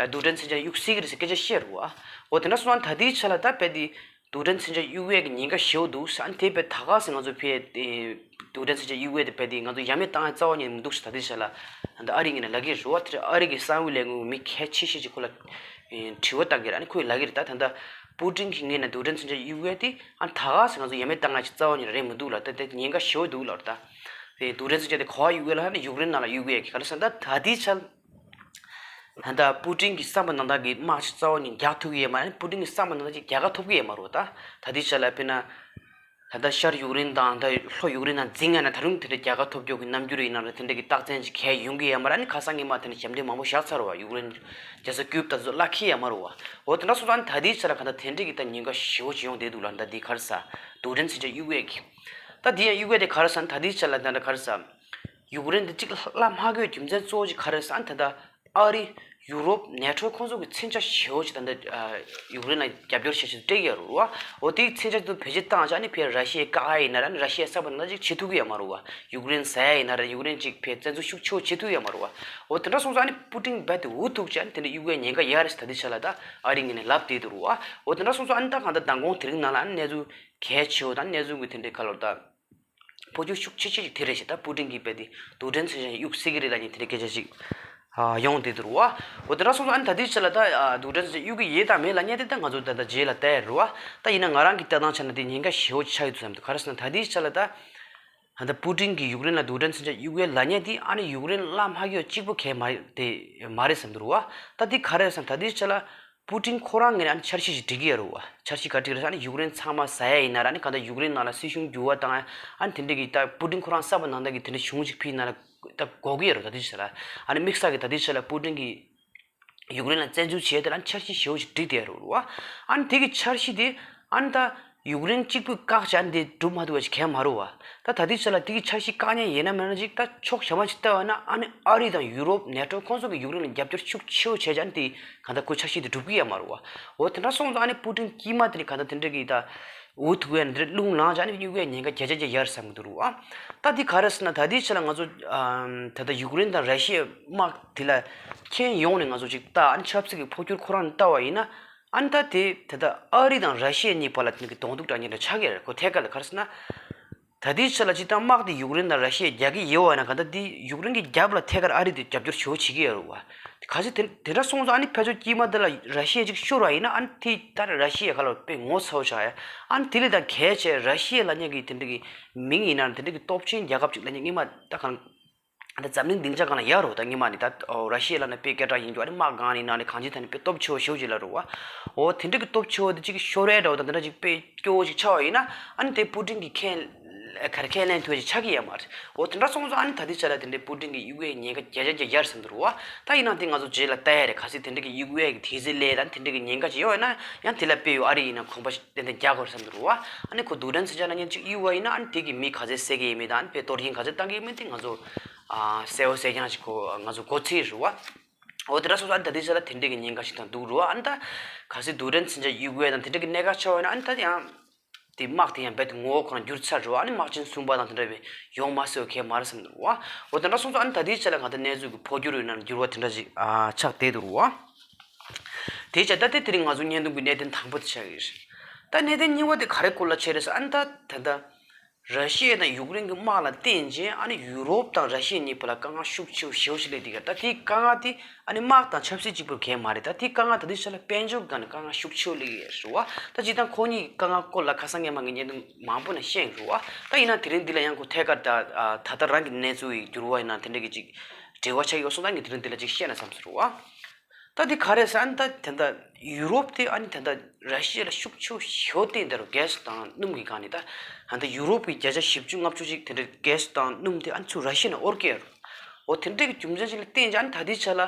རྡུལ་ཕྲན་མཚོན་ཆ་གཡུག་སྲིད་ཀྱི་རེད་ཟེར་སྐད་ཆ་བཤད་རེད་བ། འོ་དེ་འདྲ་སོང་ཙང་ད་ལྟའི་ཆ་ལ་ད་རྦད་དེ། རྡུལ་ཕྲན་མཚོན་ཆ་གཡུག་ཡས་ཀྱི་ཉེན་ཁ་ཞེ་པོ་འདུག་ཟེར། ཨ་ནི་དེ་རྦད་ད་ག་ཟེར་ང་ཚོ་ཕར་དེ་རྡུལ་ཕྲན་མཚོན་ཆ་གཡུག་ཡས་དེ་རྦད་དེ་ང་ཚོ་ཡ་མེད་བཏང་ཡ་རྩ་བ་ཉིད་མི་འདུག་ཟེར་ད་ལྟའི་ཆ་ལ་ད་ལྟ་ཨ་རི་ངོས་ནས་ལབ་ཀྱི་རེད་བ། དེ་ཨ་རི་གི་གསང་བའི་ལས་ཁུངས་མི་གལ་ཆེ་ཤོས་ཅིག་ཁོ་ལ་དྲི་བ་བཏང་གི་རེད། ཨ་ནི་ཁོས་ལབ་ཀྱི་རེད། ད་ད་ལྟ་པུ་ཏིན་གྱི་ངོས་ནས་རྡུལ་ཕྲན་མཚོན་ཆ་གཡུག་ཡས་དེ་ཨ་ནི་ད་ག་ཟེར་ང་ཚོ་ཡ་མེད་བཏང་ཡ་ཅིག་རྩ་བ་ཉིད་རེད་མི་འདུག་ལབ། ད་དེ་ཉེན་ཁ་ཞེ་པོ་འདུག་ལབ་རེད། ད་དེ་རྡུལ་ཕྲན་མཚོན་ཆ་དེ་ག་པར་གཡུག་ཡས་ལབ་ན་ཡུཀ་རེན་ནང་ལ་གཡུག་ཡས་ཀྱི་ག་རེ་ཟེར་ན་ད་ད་ལྟའི་ཆ་ལ། ད་ལྟ་པུ་ཏིན་གྱི་བསམ་པ་ནང་ལྟར་གྱི་དམག་ཅིག་རྩ་བ་ཉིད་རྒྱག་ཐུབ་ཀྱི་ཡོད་མ་རེད། པུ་ཏིན་གྱི་བསམ་པ་ནང་ལྟར་ཅིག་རྒྱག་ག་ཐུབ་ཀྱི་ཡོད་མ་རེད། ད་ད་ལྟའི་ཆ་ལ་དཔེར་ན་ད་ལྟ་ཤར་ཡུཀ་རེན་དང་ད་ལྷོ་ཡུཀ་རེན་ནང་འཛིང་ཡ་ན་ད་རུང་དེ་འདྲ་རྒྱག་ག་ཐུབ་རྒྱུ་གི་རྣམ་འགྱུར་ཡིན་ན་རེད། དེ་འདྲ་གི་རྟགས་མཚན་ཅིག་གང་ཡང་ཡོང་གི་ཡོད་མ་རེད། ཨ་ནི་ཁ་སང་ཉི་མ་དེ་འདྲ་ཞབས་འདྲེན་མང་པོ་བཞག་ཚར་བ། ཡུཀ་རེན་རྒྱལ་ས་ཀིབ་དང་ཚོ་གླ་འཁྱེར་ཡོད་མ་རེད་བ། འོ་དེ་འདྲ་སོང་ཙང་ད་ལྟའི་ཆ་ལ་གང་ལྟར་དེ་འདྲ་གི་ད་ཉེན་ཁ་ཞེ་པོ་ཅིག་ཡོང་བསྡད་འདུག་ལ། ད་འདི་ག་རེ་ཟེར་རྡུལ་ཕྲན་མཚོན་ཆ་གཡུག་ཡས་ཀྱི་ད་འདི་ཡང་གཡུག་ཡས་དེ་ག་རེ་ཟེར་ན་ད་ལྟའི་ཆ་ལ་ད་ལྟ་ག་རེ་ཟེར། ཡུཀ་རེན་དེ་གཅིག་བླ་མ་དགོས་རྒྱུ་མཚན་གཙོ་བོ་ཅིག་ག་རེ་ཟེར་ན་ད་ལྟ་ཨ་རི་ ཡུ་རོབ་ནེ་ཊོ་ཁོང་ཚོ་གི་མཚོན་ཆ་ཞེ་པོ་ཅིག་ད་ལྟ་ཨ་ཡུཀ་རེན་ལ་རྒྱབ་སྐྱོར་བྱེད་ཆེད་དུ་སྤྲད་ཀྱི་ཡོད་རེད་བ། འོ་དེའི་མཚོན་ཆ་དེ་ཚོ་བེད་སྤྱོད་བཏང་བྱས་ཨ་ནི་ཕར་ར་ཤི་ཡས་བཀག་ཡ་ཡིན་ན་ར་ཨ་ནི་ར་ཤི་ཡས་གསར་པ་ནང་ལ་ཅིག་བྱེད་ཐུབ་ཀྱི་ཡོད་མ་རེད་བ། ཡུཀ་རེན་ཟ་ཡ་ཡིན་ན་ར་ཡུཀ་རེན་ཅིག་ཕར་བཙན་འཛུལ་ཤུགས་ཆེ་བོ་བྱེད་ཐུབ་ཀྱི་ཡོད་མ་རེད་བ། འོ་དེ་འདྲ་སོང་ཙང་ཨ་ནི་པུ་ཏིན་རྦད་དེ་འུ་ཐུག་བྱས་ཨ་ནི་དེ་འདྲ་གཡུག་ཡ་ཉེན་ཁ་ཡོད་རེད་ཟེར་ད་ལྟའི་ཆ་ལ་ད་ཨ་རི་ངོས་ནས་ལབ་བསྡད་འདུག་རེད་བ། འོ་དེ་འདྲ་སོང་ཙང་ཨ་ནི་ད་གང་ལྟར་མདང་དགོང་དེ་རིང་ནང་ལ་ཨ་ནི་གནས་ཚུལ་གལ་ཆེ་བོ་དང་གནས་ཚུལ་གྱི་དེ་འདྲའི་ཁ་ལོ་ད། འཕོ་འགྱུར་ཤུགས་ཆེ་ཤོས་ཤིག་དེ་རེད་ཤག་ད་པུ་ཏིན་གྱིས་རྦད་དེ་རྡུལ་ཕྲན་མཚོན་ཆ་གཡུག་སྲིད་ཀྱི་རེད་ལབ་མཁན་དེ་འདྲའི་སྐད་ཆ་ཞིག་ཨ་ཡོང་བསྡད་འདུག་རེད་བ། འོ་དེ་འདྲ་སོང་ཙང་ཨ་ནི་ད་ལྟའི་ཆ་ལ་ད་ཨ་རྡུལ་ཕྲན་མཚོན་ཆ་གཡུག་གི་ཡོད་དང་མེད་ལབ་མཁན་དེ་ད་ང་ཚོ་ད་ལྟ་རྗེས་ལ་ལྟ་ཡ་རེད་བ། ད་ཡིན་ན་ང་རང་གི་ལྟ་སྟངས་ཆ་ནས་དེ་ཉེན་ཁ་ཞེ་པོ་ཅིག་ཆགས་ཡོད་འདུག་བསམ་འདུག་ག་རེ་ཟེར་ན་ད་ལྟའི་ཆ་ལ་ད་ད་ལྟ་པུ་ཏིན་གྱིས་ཡུཀ་རེན་ལ་རྡུལ་ཕྲན་མཚོན་ཆ་གཡུག་ཡ་ལབ་མཁན་དེ་ཨ་ནི་ཡུཀ་རེན་བླ་མ་གཡོ་གཅིག་པོ་གལ་མ་རེད་དེ་མ་རེད་བསམ་འདུག་རེད་བ། ད་དེ་ག་རེ་རེད་ཟེར་ན་ད་ལྟའི་ཆ་ལ། པུ་ཏིན་ཁོ་རང་ངོས་ནས་ཨ་ནི་འཆར་གཞི་ཞིག་སྒྲིག་གི་ཡོད་རེད་བ། འཆར་གཞི་ག་འདྲ་རེད་ཟེར་ན་ཨ་ནི་ཡུཀ་རེན་ཚང་མ་ཟ་ཡ་ཡིན་ན་ར་ཨ་ནི་གང་ལྟར་ཡུཀ་རེན་ནང་ལ་སྲིད་གཞུང་འགྱུར་བ་བཏང་ཡ་ཨ་ནི་དེ་འདྲ་གི་ད་པུ་ཏིན་ཁོ་རང་གསར་པ་ནང་ལྟར་གི་དེ་འདྲ་གཞུང་ཞིག་ཕུད་ན་ར་ད་དགོས་ཀྱི་ཡོད་རེད། ད་དེ་ཆ་ལ་ཨ་ནི་དམིགས་བསལ་གི་ད་དེ་ཆ་ལ་པུ་ཏིན་གི་ཡུཀ་རེན་ལ་བཙན་འཛུལ་བྱས་དེ་ལ་ཨ་ནི་འཆར་གཞི་ཞེ་པོ་ཞིག་སྒྲིག་བསྡད་ཡོད་རེད་བ། ཨ་ནི་དེ་གི་འཆར་གཞི་དེ་ཨ་ནི་ད། ཡུཀ་རེན་གཅིག་པུས་བཀག་བྱས་ཨ་ནི་དེ་འགྲུབ་མ་ཐུབ་པ་ཞིག་གང་ཡང་མ་རེད་བ། ད་ད་ལྟའི་ཆ་ལ་དེ་གི་འཆར་གཞི་བཀག་མཁན་ཡིན་ན་མིན་ན་ཅིག་ད་ཕྱོགས་གཞན་པ་ཞིག་བལྟས་པ་ན་ཨ་ནི་ཨ་རི་དང་ཡུ་རོབ་ནེ་ཊོ་ཁོང་ཚོ་གིས་ཡུཀ་རེན་ལ་རྒྱབ་སྐྱོར་ཤུགས་ཆེ་བོ་བྱས་ཀྱང་དེ་གང་ལྟར་ཁོའི་འཆར་གཞི་དེ་འགྲུབ་ཀྱི་ཡོད་མ་རེད་བ། འོ་དེ་འདྲ་སོང་ཙང་ཨ་ནི་པུ་ཏིན་དཀྱུས་མ་དེ་ནི་གང་ལྟར་དེ་འདྲ་གི་ད་འུ་ཐུག་ཡ་འདི་རླུང་ལངས་ཀྱང་ཨ་ནི་གཡུག་ཡ་ཉེན་ཁ་བརྒྱ་ཆ་བརྒྱ་ཡོད་རེད་བསམ་གྱི་འདུག་རེད་བ། ད་དེ་ག་རེ་ཟེར་ན་ད་ལྟའི་ཆ་ལ་ང་ཚོ་ཨམ་ད་ལྟ་ཡུཀ་རེན་དང་ར་ཤི་ཡའི་དམག་དེ་ལ་ཁྱོན་ཡོངས་ནས་ང་ཚོ་ཅིག་ལྟ་ཨ་ནི་ཆབ་སྲིད་ཀྱི་འཕོ་འགྱུར་ཁོ་རང་ནས་ལྟ་བ་ཡིན་ན། ཨ་ནི་ད་དེ་ད་ལྟ་ཨ་རི་དང་ར་ཤི་ཡ་གཉིས་བར་ལ་དེ་གི་གདོང་ཐུག་འདྲ་མཉམ་འདྲ་ཆགས་ཀྱི་རེད། ཁོ་ཐད་ཀར་ལ་ག་རེ་ཟེར་ན། ད་ལྟའི་ཆ་ལ་སྤྱིར་བཏང་དམག་དེ་ཡུཀ་རེན་དང་ར་ཤི་ཡས་རྒྱག་གི་ཡོད་པ་ཡིན་ན་གང་ལྟར་དེ་ཡུཀ་རེན་གྱི་རྒྱབ་ལ་ཐད་ཀར་ཨ་རི་དེ་རྒྱབ་སྐྱོར་ཞེ་པོ་བྱེད་ཀྱི་ཡོད་རེད་བ། གལ་སྲིད་དེ་དེ་འདྲ་སོང་ཙང་ཨ་ནི་ཕར་ཕྱོགས་དཀྱུས་མ་དེ་ལ་ར་ཤི་ཡས་ཅིག་ཤོར་བ་ཡིན་ན་ཨ་ནི་དེ་ད་ར་ཤི་ཡའི་ཁ་ལ་དཔེ་ངོ་ཚ་བོ་ཆགས་ཡ། ཨ་ནི་དེ་ལས་ད་གལ་ཆེ་ར་ཤི་ཡ་ལབ་མཁན་གྱི་དེ་འདྲ་གི་མིང་ཡིན་ན་དེ་འདྲ་གི་སྟོབས་ཆེན་རྒྱལ་ཁབ་ཅིག་ལབ་མཁན་སྔོན་མ་ད་གང་། ད་འཛམ་གླིང་སྡིངས་ཆ་སྒང་ལ་ཡོད་རེད་བ། ད་སྔོན་མ་ནས་ད་ཨོ་ར་ཤི་ཡ་ལབ་ན་དཔེ་སྐད་གྲགས་ཡིན་རྒྱུ་ཨ་ནི་དམག་སྒང་ནས་ནང་ནས་གང་ཅིའི་ཐད་ནས་དཔེ་སྟོབས་ཆེ་བོ་ཞེ་པོ་ཅིག་ལབ་རེད་བ། འོ་དེ་འདྲ་གི་སྟོབས་ཆེ་བོ་དེ་ཅིག་ཤོར་ཡ་འདྲ་བོ་དང་དེ་འདྲ་ཅིག་དཔེ་སྐྱོ་བོ་ཅིག་ཆགས་པ་ཡིན་ན་ཨ་ནི་དེ་པུ་ཏིན་གྱིས་ཁས་ག་རེ་ཁས་ལེན་ཐུབ་ཡ་ཅིག་ཆགས་ཀྱི་ཡོད་མ་རེད། འོ་དེ་འདྲ་སོང་ཙང་ཨ་ནི་ད་ལྟའི་ཆ་ལ་དེ་འདྲའི་པུ་ཏིན་གྱིས་གཡུག་ཡའི་ཉེན་ཁ་བརྒྱ་ཆ་བརྒྱ་ཡོད་རེད་བསམ་གྱི་འདུག་རེད་བ། ད་ཡིན་ནའང་དེ་ང་ཚོ་རྗེས་ལ་ལྟ་ཡ་རེད། གལ་སྲིད་དེ་འདྲ་གི་གཡུག་ཡའི་དུས་ཚོད་སླེབས་དང་དེ་འདྲ་གི་ཉེན་ཁ་ཅིག་ཡོད་ཡོད་ན་ཡང་དེ་ལ་དཔེ་ཡོད་ཨ་རི་ཡིན་ན་གོམ་པ་ཏན་ཏན་རྒྱག་དགོས་རེད་བསམ་གྱི་འདུག་རེད་བ། ཨ་ནི་ཁོ་རྡུལ་ཕྲན་མཚོན་ཆ་ལབ་མཁན་ཅིག་གཡུག་པ་ཡིན་ན་ཨ་ནི་དེ་གི་མི་ག་ཚོད་བསད་ཀྱི་ཡིན་མིན་དང་ཨ་ནི་དཔེ་གཏོར་སྐྱོན་ག་ཚོད་བཏང་གི་ཡིན་མིན་དེ་ང་ཚོ་ཨ་གསལ་པོ་གསལ་རྐྱང་ཞིག་གོ་ང་ཚོ་གོ་ཚོད་རེད་བ། འོ་དེ་འདྲ་སོང་ཙང་ཨ་ནི་ད་ལྟའི་ཆ་ལ་དེ་འདྲ་གི་ཉེན་ཁ་ཞིག་དང་འདུག་རེད་བ། ཨ་ནི་ད་གལ་སྲིད་རྡུལ་ཕྲན་མཚོན་ཆ་གཡུག་པ་དང་དེ་འདྲ་གི་གནད་འགག་ཆགས་པ་ཡིན་ན་ཨ་ནི་ད་ཡང་དེ་དམག་དེ་ཡང་རྦད་དེ་ངོ་བོ་ཁོ་རང་འགྱུར་ཚར་རེད་བ། ཨ་ནི་དམག་ཆེན་གསུམ་པ་དང་དེ་འདྲ་བའི་ཡོང་མ་སྲིད་པ་གང་ཡང་མ་རེད་བསམ་འདུག་རེད་བ། འོ་དེ་འདྲ་སོང་ཙང་ཨ་ནི་ད་ལྟའི་ཆ་ལ་གང་ལྟར་གནས་ཚུལ་གི་འཕོ་འགྱུར་ཡོད་ན་འགྱུར་བ་དེ་འདྲ་ཞིག་ཨ་ཆགས་བསྡད་འདུག་རེད་བ། དེའི་ཆ་ད་ལྟའི་དེ་རིང་ང་ཚོ་བརྙན་ཐུང་གི་གནད་དོན་དང་པོ་དེ་ཆགས་ཀྱི་རེད། ད་གནད་དོན་གཉིས་པ་དེ་ག་རེ་སྐོར་ལ་བྱས་རེད་ཟེར་ཨ་ནི་ད་ད་ལྟ་ར་ཤི་ཡ་དང་ཡུཀ་རེན་གྱི་དམག་ལ་བརྟེན་བྱས་ཨ་ནི་ཡུ་རོབ་དང་ར་ཤི་ཡ་གཉིས་བར་ལ་དཀའ་ངལ་ཤུགས་ཆེ་བོ་ཞེ་པོ་ཞིག་སླེབས་བསྡད་ཀྱི་རེད། ད་དེའི་དཀའ་ངལ་དེ་ཨ་ནི་དམག་དང་ཆབ་སྲིད་གཅིག་པུར་གལ་མ་རེད། ད་དེའི་དཀའ་ངལ་ད་ལྟའི་ཆ་ལ་དཔལ་འབྱོར་སྒང་ནས་དཀའ་ངལ་ཤུགས་ཆེ་བོ་སླེབས་ཀྱི་རེད་བ། ད་སྤྱིར་བཏང་ཁོ་གཉིས་དཀའ་ངལ་སྐོར་ལ་ཁ་སང་སྔོན་མ་གི་བརྙན་ཐུང་མང་པོ་ནས་བཤད་ཡོད་རེད་བ། ད་ཡིན་ན་དེ་རིང་འདི་ལ་ཡང་ཁོ་ཐད་ཀར་ད་ད་ལྟ་རང་གི་གནས་ཚུལ་ཡི་འགྱུར་བ་ཡིན་ན་དེ་འདྲ་གི་ཅིག་འབྲེལ་བ་ཆགས་ཡོད་སོང་། ད་ངས་དེ་རིང་འདི་ལ་ཅིག་བཤད་ན་བསམ་སོང་རེད་བ། ད་དེ་ག་རེ་ཟེར་ཨ་ནི་ད་དེ་འདྲ་ཡུ་རོབ་དེ་ཨ་ནི་དེ་འདྲ་ར་ཤི་ཡ་ལ་ཤུགས་ཆེ་བོ་ཞེ་པོ་བརྟེན་བསྡད་རེད། གྷེ་སི་དང་སྣུམ་གི་སྒང་ནས་ད་ད་ལྟ་ཡུ་རོབ་ཀྱི་བརྒྱ་ཆ་བཞི་བཅུ་ལྔ་བཅུ་ཅིག་དེ་འདྲ་གྷེ་སི་དང་སྣུམ་དེ་ཨ་ནི་ཚུར་ར་ཤི་ཡ་ནས་དབོར་གྱི་ཡོད་རེད། འོ་དེ་འདྲ་གི་རྒྱུ་མཚན་ཅིག་ལ་བརྟེན་བྱས་ཨ་ནི་ད་ལྟའི་ཆ་ལ་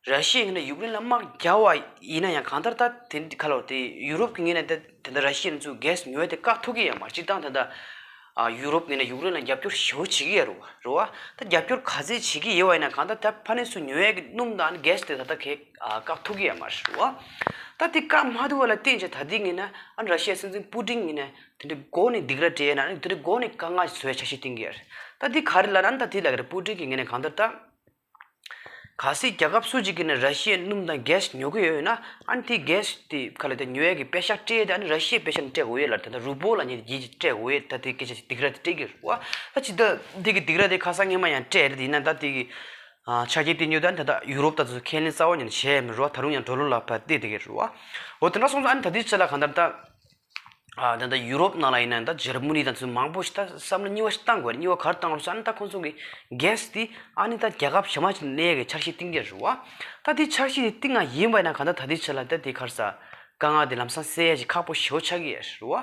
ར་ཤི་ཡའི་ངོས་ནས་ཡུཀ་རེན་ལ་དམག་རྒྱག་པ་ཡིན་ན་ཡང་གང་ལྟར་ད་དེ་འདྲ་ག་ལབ་དེ་ཡུ་རོབ་ཀྱི་ངོས་ནས་ད་དེ་འདྲ་ར་ཤི་ཡ་ནས་ཚུར་གྷེ་སི་ཉོ་ཡ་དེ་བཀག་ཐུབ་ཀྱི་ཡོད་མ་རེད། སྤྱིར་བཏང་ད་ལྟ་ཨ་ཡུ་རོབ་ངོས་ནས་ཡུཀ་རེན་ལ་རྒྱབ་སྐྱོར་ཞེ་པོ་བྱེད་ཀྱི་ཡོད་རེད་བ། རེད་བ། ད་རྒྱབ་སྐྱོར་ག་ཚད་བྱེད་ཀྱི་ཡོད་པ་ཡིན་ན་གང་ལྟར་ད་ཕ་ནས་ཚུར་ཉོ་ཡས་ཀྱི་སྣུམ་དང་གྷེ་སི་དེ་ད་ལྟ་གས་ཨ་བཀག་ཐུབ་ཀྱི་ཡོད་མ་རེད་བ། ད་དེ་བཀག་མ་ཐུབ་པ་ལ་བརྟེན་བྱས་ད་ལྟའི་ངོས་ནས་ཨ་ར་ཤི་ཡའི་སྲིད་འཛིན་པུ་ཏིན་ངོས་ནས་དེ་འདྲའི་སྒོ་ནས་སྡིགས་ར་སྤྲད་ཡས་ན་དེ་འདྲའི་སྒོ་ནས་དཀའ་ངལ་བཟོ་ཡས་འཆར་གཞི་བཏིང་གི་ཡོད་རེད། ད་དེ་ག་རེ་ལབ་ན་ད་དེ་ལབ་ཀྱི་རེད། པུ་ཏིན་གྱི་ངོས་ནས་གང་ལྟར་ད། གལ་སྲིད་རྒྱལ་ཁབ་སུ་ཞིག་གིས་ནི་ར་ཤི་ཡའི་སྣུམ་དང་གྷེ་སི་ཉོ་གི་ཡོད་ན་ཨ་ནི་དེ་གྷེ་སི་དེ་ག་ལ་དེ་ཉོ་ཡས་ཀྱི་པེ་ཤག་སྤྲད་དེ་ཨ་ནི་ར་ཤི་ཡའི་པེ་ཤག་ནས་སྤྲད་དགོས་ཡོད་ལ་ད་ལྟ་རུ་པོ་ལབ་མཁན་དེ་རྗེས་ཀྱི་སྤྲད་དགོས་ཡོད། ད་དེ་སྐད་ཆ་ཞིག་སྡིགས་ར་དེ་སྤྲད་ཀྱི་རེད་བ། ད་ཅི་ད་འདི་གི་སྡིགས་ར་དེ་ཁ་སང་སྔོན་མ་ཡང་སྤྲད་རེད། དེ་ཡིན་ན་ད་དེ་གི་ཆ་རྐྱེན་དེ་ཉོ་ད་ད་ལྟ་ཡུ་རོབ་ད་ཚོ་ཁས་ལེན་རྩ་བ་ཉིད་ནས་བྱས་མེད་རེད་བ། ད་རུང་ཡང་འགྲོ་ལུགས་ལ་ཕར་བལྟས་བསྡད་ཀྱི་རེད་བ། འོ་དེ་འདྲ་སོང་ཙང་ཨ་ནི་ད་དེའི་ཆ་ལ་གང་ལྟར་ད། ཨ་ད་ལྟ་ཡུ་རོབ་ནང་ལ་ཡིན་ན་ད་འཇར་མ་ནི་དང་ཚོ་མང་པོ་ཞིག་ད་བསམ་བློ་གཉིས་པ་ཞིག་བཏང་དགོས་རེད། གཉིས་པ་ག་རེ་བཏང་དགོས་ཟེར་ན་ད་ཁོང་ཚོ་གི་གྷེ་སི་དེ་ཨ་ནི་ད་རྒྱལ་ཁབ་གཞན་མ་ཞིག་ནས་གི་འཆར་གཞི་བཏིང་གི་རེད་བ། ད་དེ་འཆར་གཞི་དེ་བཏིང་ང་ཡིན་པ་ཡིན་ན་གང་ལྟར་ད་དེའི་ཆ་ལ་ད་དེ་ག་རེ་ཟ་དཀའ་ངལ་དེ་ལམ་སང་སེལ་ཡ་ཞིག་ཁག་པོ་ཞེ་པོ་ཆགས་ཀྱི་རེད་བ།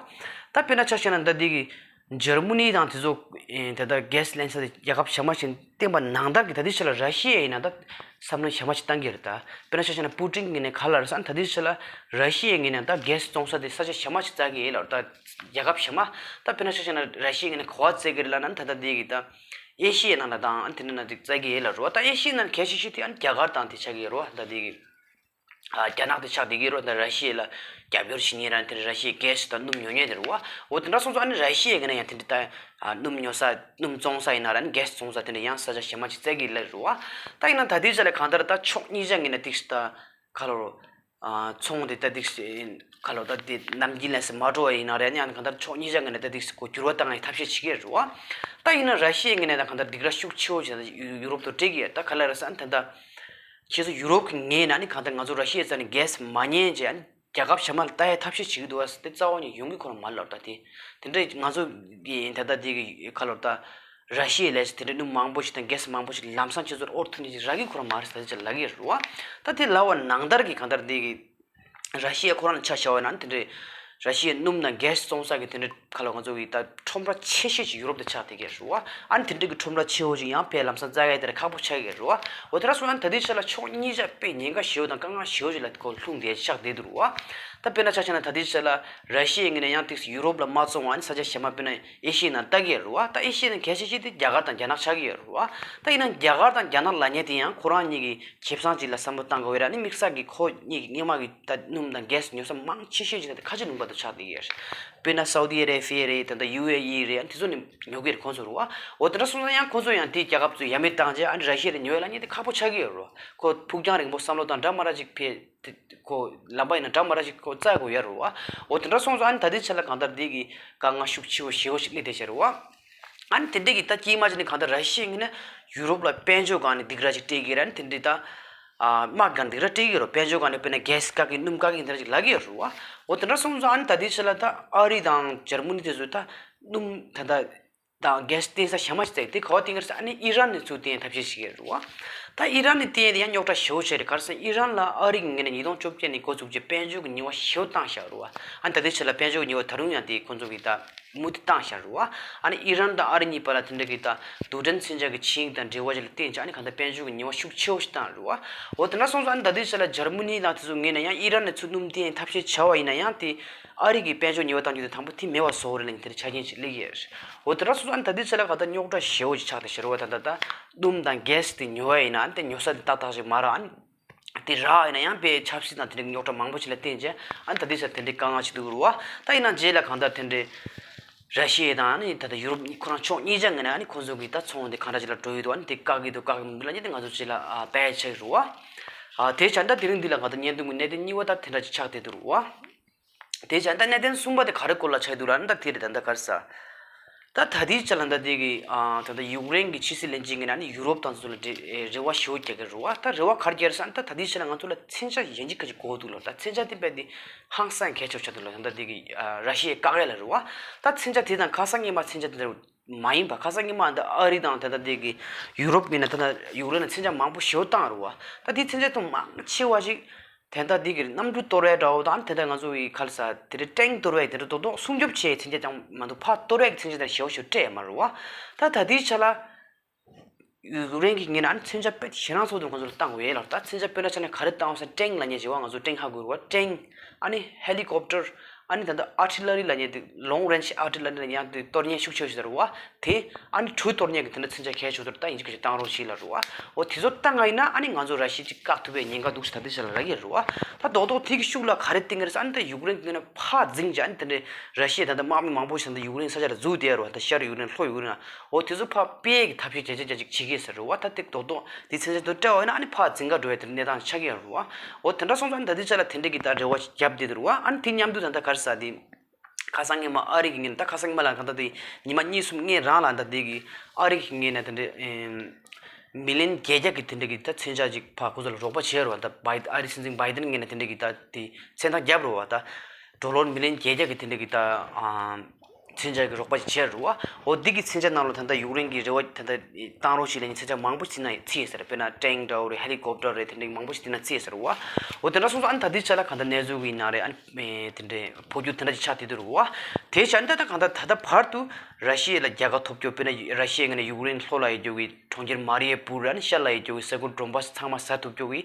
ད་དཔེར་ན་ཆ་བཞག་ན་ད་དེ་གི་འཇར་མ་ནི་དང་དེ་ཚོ་ཨེ་ད་ལྟ་གྷེ་སི་ལེན་ས་དེ་རྒྱལ་ཁབ་གཞན་མ་ཞིག་བསྟན་པ་ནང་ལྟར་གྱི་ད་ལྟའི་ཆ་ལ་ར་ཤི་ཡ་ཡིན་ན་ད་བསམ་བློ་གཞན་མ་ཞིག་བཏང་གི་རེད། ད་དཔེར་ན་ཆ་བཞག་ན་པུ་ཏིན་ངོས་ནས་ག་ལབ་རེད་ཟེར་ན་ད་ལྟའི་ཆ་ལ་ར་ཤི་ཡའི་ངོས་ནས་ད་གྷེ་སི་བཙོང་ས་དེ་ས་ཆ་གཞན་མ་ཞིག་བཙལ་གི་ཡིན་ལབ་རེད། ད་རྒྱལ་ཁབ་གཞན་མ་ད་དཔེར་ན་ཆ་བཞག་ན་ར་ཤི་ཡའི་ངོས་ནས་ག་པར་བཙལ་གི་རེད་ལབ་ན་ད་ལྟ་འདི་གི་ད་ ཨེ་ཤི་ཡའི་ནང་ལ་དང་ཨ་ནི་དེ་འདྲ་ནང་དེ་བཙལ་གྱི་ཡོད་ལ་རེད་བ། ད་ཨེ་ཤི་ཡའི་ནང་གལ་ཆེ་ཤོས་དེ་ཨ་ནི་རྒྱ་གར་དང་དེ་ཆགས་ཀྱི་ཡོད་རེད་བ། ད་དེ་གི་ཨ་རྒྱ་ནག་དེ་ཆགས་བསྡད་ཀྱི་ཡོད་རེད། ད་ར་ཤི་ཡ་ལ་རྒྱབ་སྐྱོར་བྱེད་མཁན་རང་དེ་ར་ཤི་ཡའི་གྷེ་སི་དང་སྣུམ་ཉོ་མཁན་དེ་རེད་བ། འོ་དེ་འདྲ་སོང་ཙང་ཨ་ནི་ར་ཤི་ཡའི་ངོས་ནས་ཡང་དེ་འདྲ་ད་ཨ་སྣུམ་ཉོ་ས་སྣུམ་བཙོང་ས་ཡིན་ན་ར་ཨ་ནི་གྷེ་སི་བཙོང་ས་དེ་འདྲ་ཡང་ས་ཆ་གཞན་པ་ཅིག་བཙལ་གྱི་ཡོད་ལ་རེད་བ། ད་ཡིན་ན་ད་ལྟའི་ཆ་ལ་གང་ལྟར་ད་ཕྱོགས་གཉིས་ཆ་ངོས་ནས་ཏིག་ད་ག་ལོ་རོ། ཚོང་དེ་ད་ཏིག་སེ་ཁ་ལོ་ད་དེ་ནམ་རྒྱུན་ལས་སེ་མ་འགྲོ་བ་ཡིན་ན་རེད། ཨ་ནི་ཨ་ནི་གང་ལྟར་ཕྱོགས་གཉིས་ཆ་ངོས་ནས་ད་ཏིག་སེ་གོ་འགྱུར་བ་བཏང་ཡའི་ཐབས་ཤེས་བྱེད་ཀྱི་རེད་བ། ད་ཡིན་ན་ར་ཤི་ཡའི་ངོས་ནས་ད་གང་ལྟར་སྡིགས་ར་ཤུགས་ཆེ་བོ་ཞིག་ད་ཡུ་ཡུ་རོབ་ཏུ་སྤྲད་ཀྱི་ཡོད། ད་ག་ལ་རེད་ཟེར་ན་ད་ད་ཁྱེད་ཚོ་ཡུ་རོབ་ཀྱི་ངོས་ནས་ཨ་ནི་གང་ལྟར་ང་ཚོ་ར་ཤི་ཡའི་རྩ་ནས་གྷེ་སི་མ་ཉོས་བྱས་ཨ་ནི་རྒྱལ་ཁབ་གཞན་མ་ལ་ལྟ་ཡའི་ཐབས་ཤེས་བྱེད་ཀྱི་འདུག་བ་ཟེར་དེ་རྩ་བ་ནས་ཡོང་གི་ཁོ་རང་མ་རེད་ལབ། ད་དེ་དེ་འདྲ་ང་ཚོ་གི་ད་ལྟ་དེ་གི་ཁ་ལོ་ད། ར་ཤི་ཡའི་ལས་དེ་འདྲའི་སྣུམ་མང་པོ་ཞིག་དང་གྷེ་སི་མང་པོ་ཞིག་ལམ་སང་ཁྱེད་ཚོར་དབོར་ཐུབ་ནི་ཞིག་རག་གི་ཁོ་རང་མ་རེད་ཟེར་ཅིག་ལབ་ཀྱི་ཡོད་རེད་བ། ད་དེ་ལབ་པ་ནང་ལྟར་གྱི་གང་ལྟར་དེ་གི་ར་ཤི་ཡ་ཁོ་རང་ལ་ཆ་བཞག་པ་ཡིན་ན་དེ་འདྲའི་ར་ཤི་ཡའི་སྣུམ་དང་གྷེ་སི་བཙོང་ས་གི་དེ་འདྲའི་ཁ་ལོ་ང་ཚོ་གི་ད་ཁྲོམ་ར་ཆེ་ཤོས་ཅིག་ཡུ་རོབ་དུ་ཆགས་བསྡད་ཀྱི་ཡོད་རེད་བ། ཨ་ནི་དེ་འདྲའི་གི་ཁྲོམ་ར་ཆེ་བོ་ཅིག་ཡང་དཔེ་ལམ་སང་བཙལ་ཡ་དེ་འདྲ་ཁག་པོ་ཆགས་ཀྱི་ཡོད་རེད་བ། འོ་དེ་འདྲ་སོང་ན་ད་ལྟའི་ཆ་ལ་ཕྱོགས་གཉིས་ཆ་དཔེ་ཉེན་ཁ་ཞེ་བོ་དང་དཀའ་ངལ་ཞེ་བོ་ཅིག་ལ་ཁོ་ལྷུང་བསྡད་ཆགས་བསྡད་འདུག་རེད་བ། ད་དཔེར་ན་ཆ་བཞག་ན་ད་ལྟའི་ཆ་ལ་ར་ཤི་ཡའི་ངོས་ནས་ཡང་ཏིག་སེ་ཡུ་རོབ་ལ་མ་བཙོང་བ་ནི་ས་ཆ་གཞན་མ་དཔེར་ན་ཨེ་ཤི་ཡའི་ནང་ལྟ་གི་ཡོད་རེད་བ། ད་ཨེ་ཤི་ཡའི་ནང་གལ་ཆེ་ཤོས་དེ་རྒྱ་གར་དང་རྒྱ་ནག་ཆགས་ཀྱི་ཡོད་རེད་བ། ད་ཡིན་ན་རྒྱ་གར་དང་རྒྱ་ནག་ལབ་མཁན་དེ་ཡང་ཁོ་རང་གཉིས་ཀྱི་ཁེ་བཟང་ཅིག་ལ་བསམ་བློ་བཏང་དགོས་ཡོད་རེད། ཨ་ནི་དམིགས་བསལ་གྱི་ཁོ་གཉིས་ཀྱི་སྔོན་མ་གི་ད་སྣུམ་དང་གྷེ་སི་ཉོ་ས་མང་ཆེ་ཤོས་ཅིག་ད་ཁ་ཆེ་ལུང་པ་དུ་ཆགས་བསྡད་ཀྱི་ཡོད་རེད། དཔེར་ན་སའུ་དི་ཨ་རེ་བྷི་ཡ་རེད། ད་ལྟ་ཡུ་ཨེ་ཨི་རེད། ཨ་ནི་དེ་ཚོ་ནས་ཉོ་གི་རེད་ཁོང་ཚོ་རེད་བ། འོ་དེ་འདྲ་སོང་ཙང་ཡང་ཁོང་ཚོ་ཡང་དེའི་རྒྱལ་ཁབ་ཚོས་ཡ་མེད་བཏང་རྗེས་ཨ་ནི་ར་ཤི་ཡ་ལ་ཉོ་ཡ་ལབ་མཁན་དེ་ཁག་པོ་ཆགས་ཀྱི་ཡོད་རེད་བ། ཁོ་ཕུགས་རྒྱང་རིང་པོ་བསམ་བློ་བཏང་འདྲ་མ་འདྲ་ཅིག་ཕེ། དེ་ཁོ་ལམ་པ་ཡིན་ན་འདྲ་མ་འདྲ་ཞིག་ཁོ་བཙལ་དགོས་ཡོད་རེད་བ། འོ་དེ་འདྲ་སོང་ཙང་ཨ་ནི་ད་ལྟའི་ཆ་ལ་གང་ལྟར་འདི་གི་དཀའ་ངལ་ཤུགས་ཆེ་བོ་ཞེ་བོ་ཞིག་སླེབས་བསྡད་ཤག་རེད་བ། ཨ་ནི་དེ་འདྲ་གི་ད་དཀྱིལ་མ་ཅིག་ནི་གང་ལྟར་ར་ཤི་ཡ་ངོས་ནས་ཡུ་རོབ་ལ་དཔལ་འབྱོར་སྒང་ནས་སྡིགས་ར་ཅིག་སྤྲད་ཀྱི་རེད། ཨ་ནི་དེ་འདྲ་ད་ཨ་དམག་སྒང་སྡིགས་ར་སྤྲད་ཀྱི་ཡོད་རེད། དཔལ་འབྱོར་སྒང་ནས་དཔེར་ན་གྷེ་སི་བཀག་གི་སྣུམ་བཀག་གི་དེ་འདྲ་ཅིག་ལབ་ཀྱི་ཡོད་རེད་བ། འོ་དེ་འདྲ་སོང་ཙང་ཨ་ནི་ད་ལྟའི་ཆ་ལ་ད་ཨ་རི་དང་འཇར་མ་ནི་དེ་ཚོས་ད་སྣུམ་ད་ལྟ། དང་གྷེ་སི་བཏོན་ས་གཞན་མ་ཞིག་བཙལ་ཏེ་ག་པར་བཏོན་གྱི་རེད་ཟེར་ན་ཨ་ནི་ཨི་རན་ནས་ཚུར་བཏོན་ཐབས་ཤེས་བྱེད་ཀྱི་རེད་བ། ད་ཨི་རན་ནས་བཏོན་ཡས་དེ་ཡང་རྙོག་དྲ་ཞེ་པོ་ཅིག་རེད། ག་རེ་ཟེར་ན་ཨི་རན་ལ་ཨ་རི་གི་ངོས་ནས་ཉིས་སྟོང་བཅོ་བརྒྱད་ནས་འགོ་བཙུགས་རྗེས་དཔལ་འབྱོར་གྱི་ཉེས་པ་ཞེ་པོ་བཏང་བཞག་རེད་བ། ཨ་ནི་ད་ལྟའི་ཆ་ལ་དཔལ་འབྱོར་གྱི་ཉེས་པ་ད་རུང་ཡང་དེ་ཁོང་ཚོ་གིས་ད་མུ་མཐུད་བཏང་བཞག་རེད་བ། ཨ་ནི་ཨི་རན་དང་ཨ་རི་གཉིས་བར་ལ་དེ་འདྲ་གི་ད་རྡུལ་ཕྲན་མཚོན་ཆ་གི་ཆིངས་ཡིག་དང་འབྲེལ་བ་ཅིག་ལ་བརྟེན་བྱས་ཨ་ནི་གང་ལྟར་དཔལ་འབྱོར་གྱི་ཉེས་པ་ཤུགས་ཆེ་བོ་ཞིག་བཏང་རེད་བ། འོ་དེ་འདྲ་སོང་ཙང་ཨ་ནི་ད་ལྟའི་ཆ་ལ་འཇར་མ་ནི་དང་དེ་ཚོ་ངོས་ནས་ཡང་ཨི་རན་ནས་ཚུར་སྣུམ་བཏོན་ཐབས་ཤེས་བྱ་བ་ཡིན་ན་ཡང་དེ། ཨ་རི་གི་དཔལ་འབྱོར་ཉེས་པ་བཏང་རྒྱུ་དེ་དང་པོ་དེ་མེད་པ་བཟོ་དགོས་རེད་ལབ་མཁན་དེ་འདྲ་ཆ་རྐྱེན་ཅིག་སླེབས་ཀྱི་ཡོད་རེད། འོ་དེ་འདྲ་སོང་ཙང་ད་ལྟའི་ཆ་ལ་ག་ད་རྙོག་དྲ་ཞེ་པོ་ཅིག་ཆགས་བསྡད་ཤག་རེད་བ། ད་ད་ད་སྣུམ་དང་གྷེ་སི་དེ་ཉོ་ཡ་ཡིན་ན་ཨ་ནི་དེ་ཉོ་ས་དེ་ཏག་ཏག་ཅིག་མ་རག་ཨ་ནི་དེ་རག་ཡིན་ན་ཡང་དཔེ་ཆབ་སྲིད་དང་དེ་འདྲའི་རྙོག་དྲ་མང་པོ་ཞིག་ལ་བརྟེན་བྱས་ཨ་ནི་ད་ལྟའི་ཆ་དེ་འདྲའི་དཀའ་ངལ་ཅིག་འདུག་རེད་བ། ད་ཡིན་ན་རྗེས་ལ་གང་ལྟར་དེ་འདྲའི་ར་ཤི་ཡ་དང་ཨ་ནི་ད་ལྟ་ཡུ་རོབ་ཁོ་རང་ཕྱོགས་གཉིས་ཆ་ངོས་ནས་ཨ་ནི་ཁོང་ཚོ་གི་ད་ཚོང་དེ་གང་འདྲ་ཅིག་ལ་འགྲོ་ཡི་འདུག་ཨ་ནི་དེ་བཀག་གི་འདུག་བཀག་གི་མི་འདུག་ལབ་མཁན་དེ་ང་ཚོ་རྗེས་ལ་ཨ་བལྟ་ཡ་ཆགས་ཀྱི་རེད་བ། ཨ་དེ་བྱས་ད་དེ་རིང་འདི་ལ་གང་ལྟར་བརྙན་ཐུང་གི་གནད་དོན་གཉིས་པ་ད་དེ་འདྲ་ཅིག་ཆགས་བསྡད་འདུག་རེད་བ། དེ་བྱས་ད་གནད་དོན་གསུམ་པ་དེ་ག་རེ་སྐོར་ལ་ཆགས་འདུག་ལབ་ན་ད་དེ་རེད། ད་ད་ག་རེ་ཟེར། ད་ད་ལྟའི་ཆ་ལ་ད་དེ་གི་ཨ་ད་ལྟ་ཡུཀ་རེན་གྱི་ཕྱི་སྲིད་བློན་ཆེན་གྱིས་ཨ་ནི་ཡུ་རོབ་དང་ཚོ་ལ་འབྲེལ་རེ་བ་ཞེ་པོ་རྒྱག་གི་རེད་བ། ད་རེ་བ་ག་རེ་རྒྱག་རེད་ཟེར་ན་ད་ད་ལྟའི་ཆ་ལ་ང་ཚོ་ལ་མཚོན་ཆ་གཞན་གཅིག་ག་ཅིག་དགོས་འདུག་ལབ། ད་མཚོན་ཆ་དེ་དཔེ་དེ་ཧང་སང་གལ་ཆེ་བོ་ཆགས་འདུག་ལབ། ད་ལྟ་དེ་གི་ཨ་ར་ཤི་ཡས་བཀག་ཡ་ལ་རེད་བ། ད་མཚོན་ཆ་དེ་དང་ཁ་སང་སྔོན་མ་མཚོན་ཆ་དེ་འདྲ་མ་ཡིན་པ། ཁ་སང་སྔོན་མ་ད་ཨ་རི་དང་ད་ལྟ་དེ་གི་ཡུ་རོབ་ཡིན་ན་ད་ལྟ་ཡུཀ་རེན་ལ་མཚོན་ཆ་མང་པོ་ཞེ་པོ་བཏང་རེད་བ། ད་དེ་མཚོན་ཆ་དེ་མང་ཆེ་བ་ཞིག་དེ་ལྟ་འདི་གི་གནམ་གྲུ་གཏོར་བའི་འདྲ་བོ་དང་དེ་ལྟ་ང་ཚོ་ཡི་ག་རེ་ཟེར་དེ་འདྲ་ཊེང་གཏོར་བའི་དེ་འདྲ་རྡོག་རྡོག་སྲུང་སྐྱོབ་བྱེད་མཚོན་ཆ་ཀྱང་མ་གཏོགས་ཕར་གཏོར་བའི་མཚོན་ཆ་དེ་ཞེ་པོ་ཞིག་སྤྲད་ཡོད་མ་རེད་བ། ད་ད་ལྟའི་ཆ་ལ་ཡུཀ་རེན་གྱི་ངོས་ནས་ཨ་ནི་མཚོན་ཆ་དཔེ་ཞེ་དྲག་ཚོགས་འདུ་ཁོང་ཚོ་ལ་བཏང་དགོས་ཡོད་ལ། ད་མཚོན་ཆ་དཔེར་ན་ཆ་ནས་ག་རེ་བཏང་བ་ཟེར་ན་ཊེང་ལབ་མཁན་ཞིག་བ། ང་ཚོ་ཊེང་ཧ་གོ་རེད་བ། ཊེང་ཨ་ནི་ཧེ་ལི་ཀོབ་ཊར་ཨ་ནི་ད་ལྟ་ཨར་ཊི་ལ་རི་ལབ་མཁན་དེ་ལོང་རེན་ཇི་ཨར་ཊི་ལ་རི་ལབ་མཁན་དེ་གཏོར་མཁན་ཤུགས་ཆེ་ཤོས་དེ་རེད་བ། དེ་ཨ་ནི་གྲུ་གཏོར་མཁན་གྱི་དེ་འདྲ་མཚོན་ཆ་གལ་ཆེ་ཤོས་དེ་ད་ཡིན་གཅིག་མིན་གཅིག་བཏང་རོགས་བྱེད་ལབ་རེད་བ། འོ་དེ་ཚོ་བཏང་ཡིན་ན་ཨ་ནི་ང་ཚོ་ར་ཤི་ཡ་གཅིག་བཀག་ཐུབ་པའི་ཉེན་ཁ་འདུག་ཟེར་ད་ལྟའི་ཆ་ལ་རག་གི་རེད་བ། ད་རྡོག་རྡོག་དེ་གི་ཤུགས་ལ་ག་རེ་བཏང་གི་རེད་ཟེར་ན། ཨ་ནི་ད་ཡུཀ་རེན་གྱི་ནང་ཕར་འཛིང་བྱས་ཨ་ནི་དེ་འདྲའི་ར་ཤི་ཡ་ད་ལྟ་དམག་མི་མང་པོ་ཞིག་ད་ལྟ་ཡུཀ་རེན་ས་ཆ་ལ་འཛུལ་བསྡད་ཡོད་རེད་བ། ད་ཤར་ཡུཀ་རེན་ལྷོ་ཡུཀ་རེན་ལ། འོ་དེ་ཚོ་ཕར་སྤེལ་གྱི་ཐབས་ཤེས་བྱས་བྱས་བྱས་ཅིག་བྱེད་ཀྱི་ཟེར་རེད་བ། ད་དེ་རྡོག་རྡོག་དེ་མཚོན་ཆ་དེ་སྤྲད་པ་ཡིན་ན་ཨ་ནི་ཕར་འཛིང་ག་འགྲོ་བའི་དེ་གནས་སྟངས་ཆགས་ཀྱི་ཡོད་རེད་བ། འོ་དེ་འདྲ་སོང་ཙང་ད་ལྟའི་ཆ་ལ་དེ་འདྲ་གི་ད་རེ་བ་ཞིག་བརྒྱབ་བསྡད་འདུག་རེད་བ། ཨ་ནི་དེ་མཉམ་དུ་ད་ལྟ་ག་རེ་ཟེར་དེ། ཁ་སང་ཉི་མ་ཨ་རི་གི་ངོས་ནས། ད་ཁ་སང་ཉི་མ་ལ་གང་ལྟར་དེ་ཉི་མ་གཉིས་གསུམ་སྔོན་རང་ལ་ད་དེ་གི་ཨ་རི་གི་ངོས་ནས་དེ་འདྲའི་ཨེམ་མི་ལི་ཡོན་བརྒྱད་བརྒྱ་གི་དེ་འདྲ་གི་ད་མཚོན་ཆ་ཅིག་ཕར་ཁོ་ཚོ་ལ་རོགས་པ་བྱས་རེད་བ། ད་བའི་ཨ་རི་སྲིད་འཛིན་བྷའི་ཌེན་ངོས་ནས་དེ་འདྲ་གི་ད་དེ་མཚན་རྟགས་བརྒྱབ་རེད་བ། ད་ཌོ་ལར་མི་ལི་ཡོན་བརྒྱད་བརྒྱ་གི་དེ་འདྲ་གི་ད་ཨ་མཚོན་ཆ་གི་རོགས་པ་ཅིག་བྱས་རེད་བ། འོ་འདི་གི་མཚོན་ཆ་ནང་ལ་ད་ལྟ་ཡུཀ་རེན་གི་རེ་བ་ད་ལྟ་བཏང་རོགས་བྱེད་ལབ་མཁན་མཚོན་ཆ་མང་པོ་ཞིག་དེ་ནང་ཚུད་ཡོད་ཟེར། དཔེར་ན་ཊེང་འདྲ་བོ་རེད། ཧེ་ལི་ཀོབ་ཊར་རེད། དེ་འདྲ་མང་པོ་ཞིག་དེ་ནང་ཚུད་ཡོད་ཟེར་བ། འོ་དེ་འདྲ་སོང་ཙང་ཨ་ནི་ད་ལྟའི་ཆ་ལ་གང་ལྟར་གནས་ཚུལ་གྱི་ནང་རེད། ཨ་ནི་དེ་འདྲའི་འཕོ་འགྱུར་དེ་འདྲ་ཞིག་ཆགས་བསྡད་འདུག་རེད་བ། དེ་བྱས་ན་ད་ལྟ་གང་ལྟར་ད་ལྟ་བར་དུ་ར་ཤི་ཡ་ལ་རྒྱལ་ཁ་ཐོབ་རྒྱུ། དཔེར་ན་ར་ཤི་ཡའི་ངོས་ནས་ཡུཀ་རེན་ལྷོ་ལ་ཡོད་རྒྱུ་གི་གྲོང་ཁྱེར་མ་རི་ཡ་པུལ་རེད། ཨ་ནི་ཤར་ལ་ཡོད་རྒྱུ་གི་ས་ཁུལ་ཌོན་བྷ་སི་ཚང་མ་ཟ་ཐུབ་རྒྱུ་གི་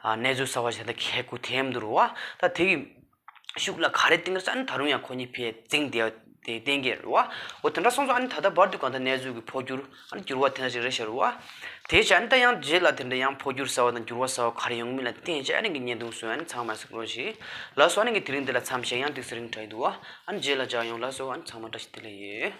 ཨ་གནས་ཚུལ་གསར་པ་ཞིག་ད་ལྟ་འཁེལ་འགོ་དེ་འདུག་རེད་བ། ད་དེ་གི་ཤུགས་ལ་ག་རེ་བཏང་གི་རེད་ཟེར་ན། ད་རུང་ཡང་ཁོ་གཉིས་ཕར་འཛིང་བསྡད་ དེ་གཏན་འཁེལ་རེད་བ། འོ་དེ་འདྲ་སོང་ཙང་ཨ་ནི་ད་ལྟ་བར་དུ་གང་ལྟར་གནས་ཚུལ་གྱི་འཕོ་འགྱུར་ཨ་ནི་འགྱུར་བ་དེ་འདྲ་ཞིག་རེད་ཤག་རེད་བ། དེའི་ཆ་ཨ་ནི་ད་ཡང་རྗེས་ལ་དེ་འདྲ་ཡང་འཕོ་འགྱུར་གསར་བ་དང་འགྱུར་བ་གསར་བ་ག་རེ་ཡོང་མིན་ལ་བརྟེན་བྱས་ཨ་ནི་གི་བརྙན་ཐུང་བཟོས་ཨ་ནི་ཚང་མ་གཟིགས་རོགས་ཞེས། ལགས་སོ། ཨ་ནི་གི་དེ་རིང་འདི་ལ་མཚམས་བཞག། ཡང་ཏོག་ཙམ་རིང་དྲགས་འདུག་བ། ཨ་ནི་རྗེས་ལ་མཇལ་ཡོང་། ལགས་སོ། ཨ་ནི་ཚང་མ་བཀྲ་ཤིས་བདེ་ལེགས་ཡོད།